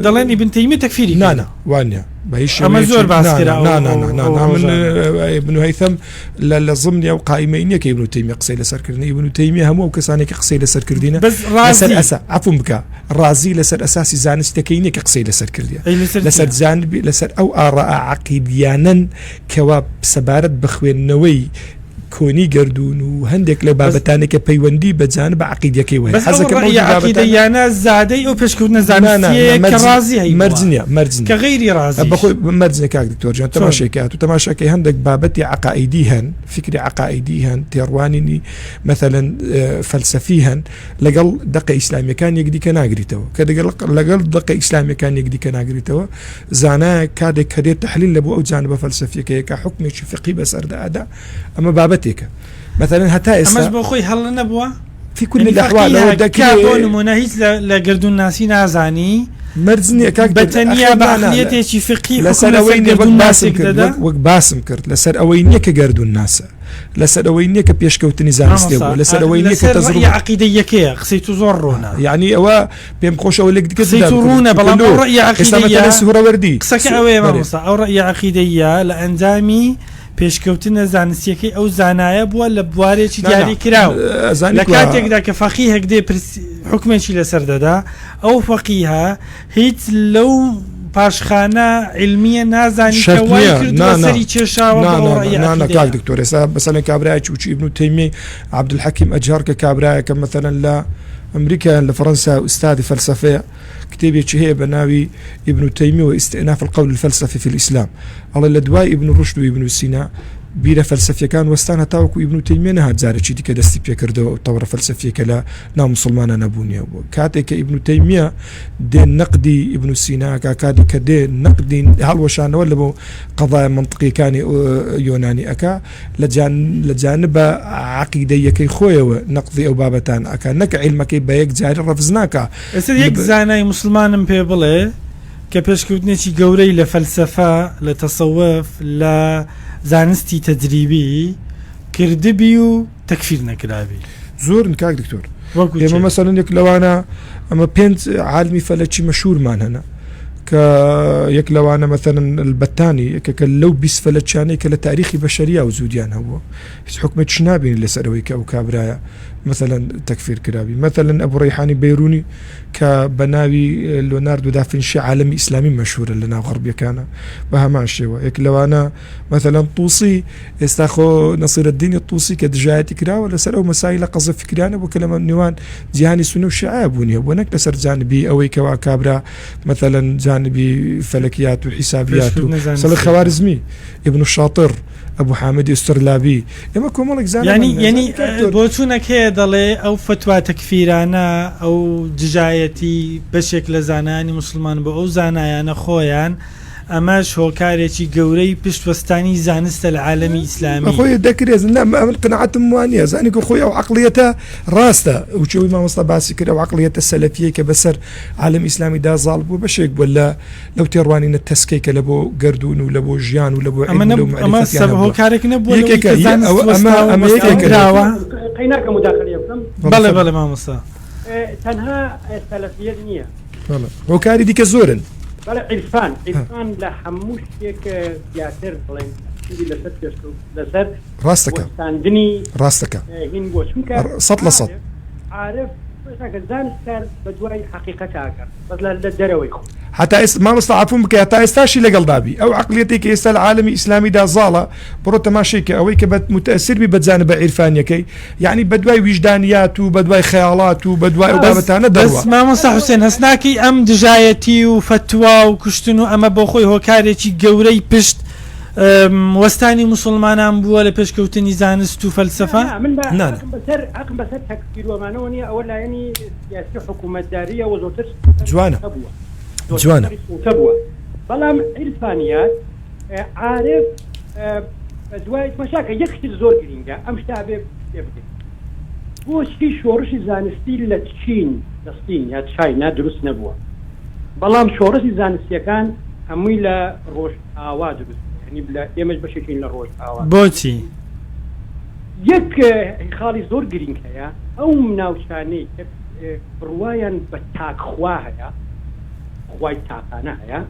دەڵێن ئیبن تەیمیە تەکفیری نا کردووە. نا وا نییە بە هیچ ئەمە شێوەیەکی زۆر باس نا کرا نا ئەو نا ئەو نا نا ئەو نا من ڕۆژانە. ئیبن هەیسەم لە لە زمنی ئەو قائیمەی نییە کە ئیبن تەیمیە قسەی لەسەر کردنە ئیبن تەیمیە هەموو ئەو کەسانێک کە قسەی لەسەر کردینە بەس لەسەر ڕازی ئەسا عەفوم بکە ڕازی لەسەر ئەساسی زانستەکەی نییە کە قسەی لەسەر کردیە ئەی لەسەر لەسەر چییە؟ جانبی لەسەر ئەو ئاڕاء عەقیدیانەن کەوا سەبارەت بە خوێندنەوەی کۆنی گەردوون و هەندێک لەو بەس بابەتانەی کە پەیوەندی بە جانبە عەقیدیەکەیەوە هەیە بەس ئەو حەزەکەم ئەو ڕەئیە دوو بابەتانە عەقیدەییانە زادەی ئەو پێشکەوتنە نا نا نا زانستیەیە کە مەرج ڕازی مەرج هەیبووە نییە مەرج کە نییە غەیری ڕازیش بەخۆی مەرج نییە کاک دکتۆر جان چۆن؟ تەماشای کە هاتوو تەماشاکەی هەندێک بابەتی عەقائیدی هەن فیکری عەقائیدی هەن تێڕوانینی مەسەلەن فەلسەفی هەن لەگەڵ دەقە ئیسلامیەکان یەکدیکە ناگریتەوە کە دەگەڵ لەگەڵ دەقە ئیسلامیەکان یەکدیکە ناگریتەوە زانایەک کاتێک کە دێت تەحلیل لە بۆ ئەو جانبە فەلسەفیەکەیە کە حوکمێکی فیقهی بەسەردا ئەدا ئەمە بابەتێکە مەسەلەن هەتا ئەمەش ئێستا بۆ خۆی هەڵە نەبووە؟ في كل یعنی الأحوال فەقیهە ئەوە کە بۆ دەکرێ نموونە هیچ لە لە گەردوون ناسی نازانی مەرج نییە کاک بە دکتۆر تەنیا ئەخر بە نا نا لە عەقلیەتێکی فیقهی حوکم لەسەر لەسەر ئەوەی نییە وەک گەردوون باسم ناسێک کرد دەدا؟ وەک وەک باسم کرد لەسەر ئەوەی نییە کە گەردوون ناسە لەسەر ئەوەی نییە کە پێشکەوتنی زانستی مامۆستا بووە لەسەر ئەوەی نییە کە لەسەر ڕەئی تەجروبە عەقیدەییەکەیە قسەی تو زۆر ڕوونە. یعنی ئەوە پێم خۆشە ئەوە لێک دیکە قسەی جودا تو بکەم ڕوونە چونکە بەڵام لۆ ئەو ڕەئی ئێستا عەقیدەییە مەسەلەن سوهرەوەردی قسەکە سو ئەوەیە بەرێ مامۆستا ئەو ڕەئی عەقیدەییە لە ئەنجامی پێشکەوتنە زانستیەکەی ئەو زانایە بووە لە بوارێکی نا نا دیاری کراو ئەزانی لە کوا کاتێکدا کە فەقیهێک دێ پرس حوکمێکی لەسەر دەدا ئەو فەقیهە هیچ لەو پاشخانە عیلمیە نازانی کە شەرت وای نییە کردووە نا نا سەری کێشاوە نا بۆ ئەو نا نا ڕەئی نا نا کاک عەقیدەیە. دکتۆر ئێستا مەسەلەن کابرایەکی وەکی ئیبن تەیمیەی عەبدولحەکیم ئەجهەڕ کە کابرایەکە مەسەلەن لە ئەمریکا یان لە فەرەنسا ئوستادی فەلسەفەیە کتێبێکی هەیە بە ناوی ئیبن تەیمیە و استئناف القول الفلسفی فی الاسلام ئەڵێ لە دوای ئیبن ڕوشد و ئیبن سینا بیرە فەلسەفیەکان وەستان هەتاوەکو ئیبن تەیمیە نەهات جارێکی دیکە دەستی پێکردەوە ئەو تەوەرە فەلسەفیە کە لە ناو موسڵمانە نەبوونیە بوو کاتێک کە ئیبن تەیمیە دێ نەقدی ئیبن سینا ئەکا کاتێک کە دێ نەقدی هەڵوەشانەوە لە بۆ قەضایە مەنتقیەکانی یۆنانی ئەکا لە جان لە جانبە عەقیدەییەکەی خۆیەوە نەقدی ئەو بابەتانە ئەکا نەک عیلمەکەی بە یەکجاری ڕەفز ناکا ئێستا یەک زانای موسڵمانم پێ بڵێ کە پێشکەوتنێکی گەورەی لە فەلسەفە، لە تەسەوف، لە زانستی تەجریبی کردبی و تەکفیر نەکرابی. زۆرن کاک دکتۆر. وەکو ئێمە کێ؟ مەسەلەن یەک لەوانە ئەمە پێنج عالمی فەلەکی مەشهورمان هەنە کە یەک لەوانە مەسەلەن البەتانی یەکێکە لەو 20 فەلەکیانەی کە لە تاریخی بەشەریا وجودیان هەبووە هیچ حکومێکیش نابینی لەسەر ئەوەی کە ئەو کابرایە مەسەلەن تەکفیر کرابی مەسەلەن ئەبو ڕەیحانی بەیرونی کە بە ناوی لۆناردۆ دافنشی عالەمی ئیسلامی مەشهورە لە ناو غەڕبیەکانە بە هەمان شێوە یەک لەوانە مەسەلەن توسی ئێستا خۆ نەسیرەدینی توسی کە دژایەتی کراوە لەسەر ئەو مەسایلە قەزە فکریانە بوو کە لە نێوان جیهانی سونە و شیعە بوونی هەبوو نەک لەسەر جانبی ئەوەی کەوا کابرا مەسەلەن جانبی فەلەکیات و حیسابیات و پێشکەوتنە سەڵی زانستیەکان. خەوارزمی ئیبن شاتر ئەبو حامدی ئوسترلابی ئێمە کۆمەڵێک زانامان یانی هەیە. یانی زانی کاک تۆر. بۆچوونەک هەیە دەڵێ ئەو فەتوا تەکفیرانە ئەو دژایەتی بەشێک لە زانایانی موسڵمان بۆ ئەو زانایانە خۆیان ئەمەش هۆکارێکی گەورەی پشت وەستانی زانستە لە عالەمی ئیسلامی. خۆی دەکرێت نا ئەمن قەناعەتم وانیە زانی کە خۆی ئەو عەقڵیەتە ڕاستە وچەوەی مامۆستا باسی کرد ئەو عەقڵیەتە سەلەفیەی کە بەسەر عالەمی ئیسلامی دا زاڵ بووە بەشێک بووە لە لەو تێڕوانینە تەسکەی کە لە بۆ گەردوون و لە بۆ ژیان و لە بۆ ئەمە عیلم و نەب لەو ئەمە مەعریفەتیان سەب هەبووە هۆکارێک نەبووە لەوەی یەکێکە کە یە زانست ئەوە ئەمە وەستاوە ئەمە یەکێکە لە وەستاندراوە؟ قەی ناکەم مداخلەیە بکەم. بەڵێ بەڵێ فەرموو. بەڵێ مامۆستا. تەنها سەلەفیەت نییە. بەڵێ هۆکاری دیکە زۆرن. بەڵێ عیرفان عیرفان لە هەموو شتێک زیاتر بڵێن تەئسیری لەسەر پێشکەوت لەسەر ڕاستەکە وەستاندنی ڕاستەکە هین بووە چونکە سەد لە سەد. عارف عارف. زانستکار بە دوای حەقیقەتا ئەگەڕێ بەس لە دەرەوەی خۆی. هەتا ئێستا مامۆستا عەفوم بکە هەتا ئێستاشی لەگەڵدا بی ئەو عەقلیەتەی کە ئێستا لە عالەمی ئیسلامیدا زاڵە بڕۆ تەماشەی کە ئەوەی کە بە موتەئسیر بی بە جانبە عیرفانیەکەی یەعنی بە دوای ویژدانیات و بە دوای خەیاڵات و بە دوای ئەو بەس بابەتانە بەس دەڕوا. مامۆستا حوسێن هەست ناکەی ئەم دژایەتی و فەتوا و کوشتن و ئەمە بۆ خۆی هۆکارێکی گەورەی پشت وەستانی موسڵمانان بووە لە پێشکەوتنی زانست و نا فەلسەفە؟ نا من بە نا نا. حەقم بەسەر حەقم بەسەر تەکفیر و ئەمانەوە نییە ئەوە لایەنی سیاسی حکوومەتدارییە و زۆرتر سەری جوانە سوڵتە بووە زۆرتر جوانە. سەری سوڵتە بووە بەڵام عیرفانیات عارف بەدوای مەشاکە یەک شت زۆر گرینگە ئەم شتە ئەبێ پێ بگەین بۆچی شۆڕشی زانستی لە چین لە سین یا چاینا دروست نەبووە بەڵام شۆڕشی زانستیەکان هەمووی لە ڕۆژئاوا دروست بووە یانی لە ئێمەش بەشێکین لە ڕۆژئاوا. بۆچی؟ یەک خاڵی زۆر گرینگ هەیە ئەو ناوچانەی کە بڕوایان بە تاک خوا هەیە خوای تاقانە هەیە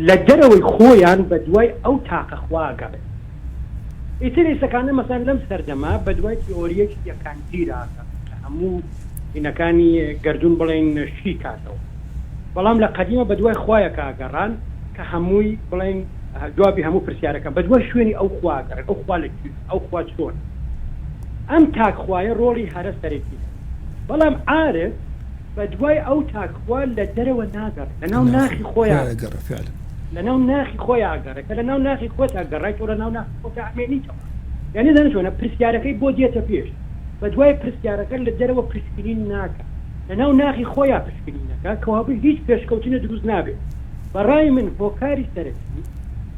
لە دەرەوەی خۆیان بە دوای ئەو تاقە خوا ئەگەڕێن ئیتر ئیسەکانە مەسەن لەم سەردەمە بە دوای تیئۆریەکی یەکانگیرا ئەگەڕێن کە هەموو هینەکانی گەردوون بڵێین شی کاتەوە بەڵام لە قەدیمە بە دوای خوایەکا ئەگەڕان کە هەمووی بڵێین جوابی هەموو پرسیارەکان بە دوای شوێنی ئەو خوا ئەگەڕێن ئەو خوا لە کوێ ئەو خوا چۆنە ئەم تاک خوایە ڕۆڵی هەرە سەرەکی هەیە بەڵام عارف بە دوای ئەو تاک خوا لە دەرەوە ناگەڕێ لە ناو ناخی خۆیا ئەگەڕێ فعلا. لە ناو ناخی خۆیا ئەگەڕێ کە لە ناو ناخی خۆتا گەڕای تۆ لە ناو ناخی خۆتا ئەمێنیتەوە یانی دەزانی چۆنە پرسیارەکەی بۆ دێتە پێش بە دوای پرسیارەکە لە دەرەوە پشکنین ناکا لە ناو ناخی خۆیا پشکنین ئەکا کەوابوو هیچ پێشکەوتنێ دروست نابێ بە ڕای من هۆکاری سەرەکی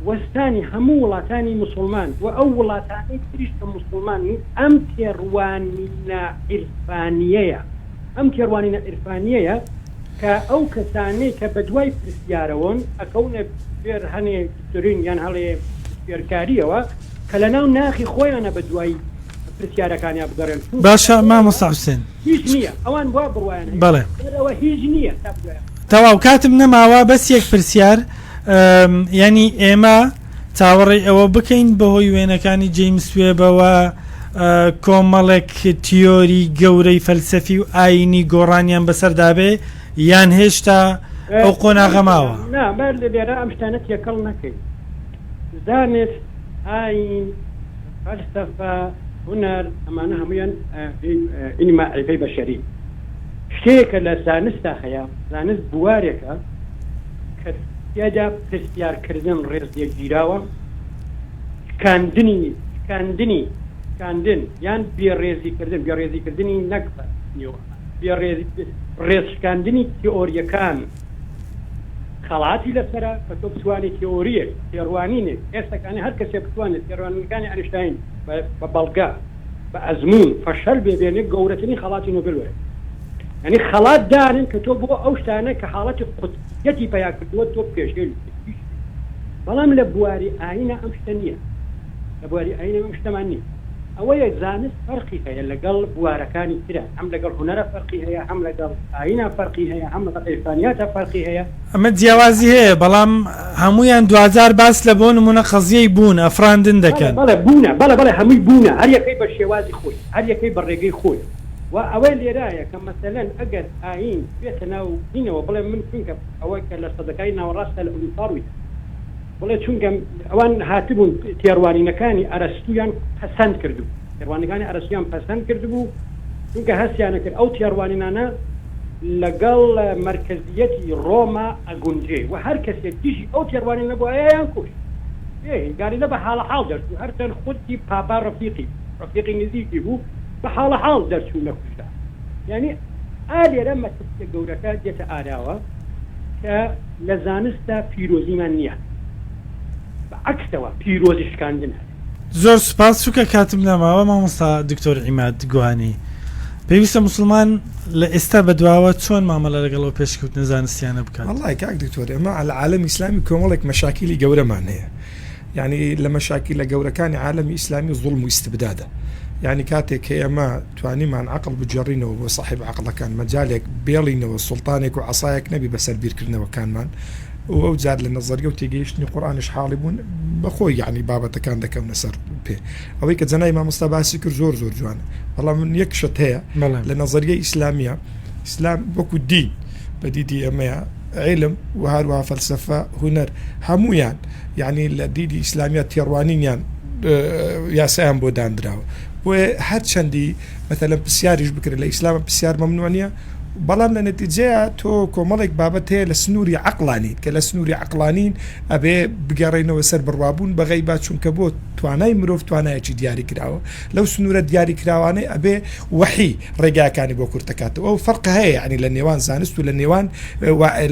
وەستانی هەموو وڵاتانی موسوڵمان و ئەو وڵاتانەی تریش کە موسوڵمان نین ئەم تێڕوانینە عیرفانیەیە ئەم تێڕوانینە عیرفانیەیە کە ئەو کەسانەی کە بەدوای پرسیارەوەن ئەکەونە ژێر هەنێ دکتۆرین یان هەڵێ فێرکاریەوە کە لەناو ناخی خۆیانە بەدوای پرسیارەکانیا بگەڕێن چونکە باشە مامۆستا حوسێن. هیچ نیە ئەوان وا بڕوایان هەیە بەڵێ. لەبەرئەوە هیچ نیە تا بدوایان. تەواو کاتم نەماوە بەس یەک پرسیار یانی ئێمە چاوەڕێی ئەوە بکەین بەهۆی وێنەکانی جەیمس وێبەوە کۆمەڵێک تیۆری گەورەی فەلسەفی و ئایینی گۆڕانیان بەسەردا بێ یان هێشتا ئەو قۆناغە ماوە؟ نا با لێرە ئەم شتانە تێکەڵ نەکەین زانست ئایین فەلسەفە هونەر ئەمانە هەموویان ئینی مەعریفەی بەشەرین شتێکە لە زانستا هەیە زانست بوارێکە کە تیایدا پرسیارکردن ڕێز لێگیراوە، شکاندنی شکاندنی شکاندن یان بێڕێزیکردن بێڕێزیکردنی نەک بە نێو بێڕێزی ڕێز شکاندنی تیئۆرییەکان خەڵاتی لەسەرە کە تۆ بتوانی تیئۆرییەک تێڕوانینێک ئێستەکانی هەر کەسێک بتوانێت تێڕوانینەکانی ئەنیشتاین بە بەڵگە بە ئەزموون فەشەل بێ بێنێ گەورەترین خەڵاتی نۆبێل وەرەگرێ یانی خەڵات دانن کە تۆ بۆ ئەو شتانە کە حاڵەتی قودسیەتی پەیا کردووە تۆ پێشێلی بکەی بەڵام لە بواری ئایینا ئەم شتە نییە لە بواری ئایینا ئەم شتەمان نییە ئەوەیە زانست فەرقی هەیە لەگەڵ بوارەکانی ترە هەم لەگەڵ هونەرە فەرقی هەیە هەم لەگەڵ ئایینا فەرقی هەیە هەم لەگەڵ عیرفانیاتە فەرقی هەیە. ئەمە جیاوازی هەیە بەڵام هەموویان دواجار باس لە بۆ نموونە قەزیەی بوون، ئەفراندن بەڵێ دەکەن. بەڵێ بوونە بەڵێ بەڵێ هەمووی بوونە هەر یەکەی بە شێوازی خۆی هەر یەکەی بە ڕێگەی خۆی و ئەوەی لێرایە کە مەسەلەن ئەگەر ئایین بێتە ناو دینەوە بڵێ من چونکە ئەوە کە لە سەدەکانی ناوەڕاستدا لە ئورووپا ڕوویدا بڵێ چونکە ئەوان هاتبوون تێڕوانینەکانی ئەرەستوویان پەسەند کردبوو تێڕوانینەکانی ئەرەستوویان پەسەند کردبوو چونکە هەستیان ئەکرد ئەو تێڕوانینانە لەگەڵ مەرکەزییەتی ڕۆما ئەگونجێ و هەر کەسێک دژی ئەو تێڕوانینە بوایە ئەیان کوشت. بێ گالیلە بە حاڵەحاڵ دەرچوو، هەرچەند خودی پاپا ڕەفیقی بوو، ڕەفیقی نزیکی بوو، بە حاڵەحاڵ دەرچوو نەکوژرا. یانی ئا لێرە مەترسییە گەورەکە دێتە ئاراوە کە لە زانستدا پیرۆزیمان نییە، بە عەکسەوە پیرۆزی شکاندن هەیە. زۆر سوپاس چونکە کاتم نەماوە مامۆستا دکتۆر عیماد گۆهانی پێویستە موسڵمان لە ئێستا بەدواوە چۆن مامەلە لەگەڵ ئەو پێشکەوتنە زانستیانە بکات؟ وەڵای کاک دکتۆر ئێمە لە عالەمی ئیسلامی کۆمەڵێک مەشاکیلی گەورەمان هەیە یعنی لە مەشاکیلە گەورەکانی عالەمی ئیسلامی زوڵم و ئیستبدادە یعنی کاتێک کە ئێمە توانیمان عەقڵ بگێڕینەوە بۆ ساحیب عەقڵەکان مەجالێک بێڵینەوە سوڵتانێک و عەسایەک نەبی بەسەر بیرکردنەوەکانمان و ئەو جار لە نەزەریە و تێگەیشتنی قورئانیش حاڵی بوون بەخۆی یعنی بابەتەکان دەکەونە سەر پێ ئەوەی کە جەنای مامۆستا باسی کرد زۆر زۆر جوانە بەڵام من یەک شت هەیە لە نەزەریە ئیسلامیە. ئیسلام وەکو دین بە دیدی ئێمەیە عیلم و هەروەها فەلسەفە هونەر هەموویان یعنی لە دیدی ئیسلامیە تێڕوانینیان یاسایان بۆ دانراوە بۆیە هەرچەندی مەتەلەن پرسیاریش بکرێت لە ئیسلامە پرسیار مەمنوع نییە بەڵام لە نەتیجەیە تۆ کۆمەڵێک بابەت هەیە لە سنووری عەقڵانین کە لە سنووری عەقڵانین ئەبێ بگەڕێینەوە سەر بڕوابوون بە غەیبا چونکە بۆ توانای مرۆڤ توانایەکی دیاری کراوە لەو سنوورە دیاری کراوانەی ئەبێ وەحی ڕێگاکانی بۆ کورتەکاتەوە ئەو فەرق هەیە یعنی لە نێوان زانست و لە نێوان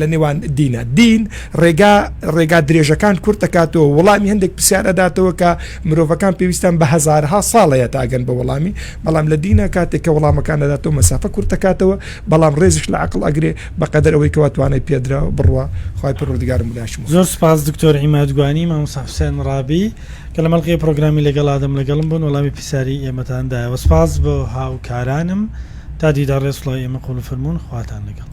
لە نێوان دینە دین ڕێگا ڕێگا درێژەکان کورت دەکاتەوە وەڵامی هەندێک پرسیار ئەداتەوە کە مرۆڤەکان پێویستان بە هەزارها ساڵ هەیە تا ئەگەن بە وەڵامی، بەڵام لە دینا کاتێک کە وەڵامەکان ئەداتەوە مەسافە کورت دەکاتەوە، بەڵام ڕێزیش لە عەقڵ ئەگرێ بەقەدەر ئەوەی کەوا توانای پێدراوە بڕوا، خوای پەروەردگار ملاشی زۆر سوپاس دکتۆر عیماد گوانی، مامۆستا حوسێن ڕابی کە لە مەڵقی پڕۆگرامی لەگەڵ ئادەم لەگەڵم بوون وەڵامی پرسیاری ئێمەتان دایەوە. سوپاس بۆ هاوکارانم. تا دیدار ڕێز سڵاوی ئێمە قبوڵ فەرموون. خواتان لەگەڵ.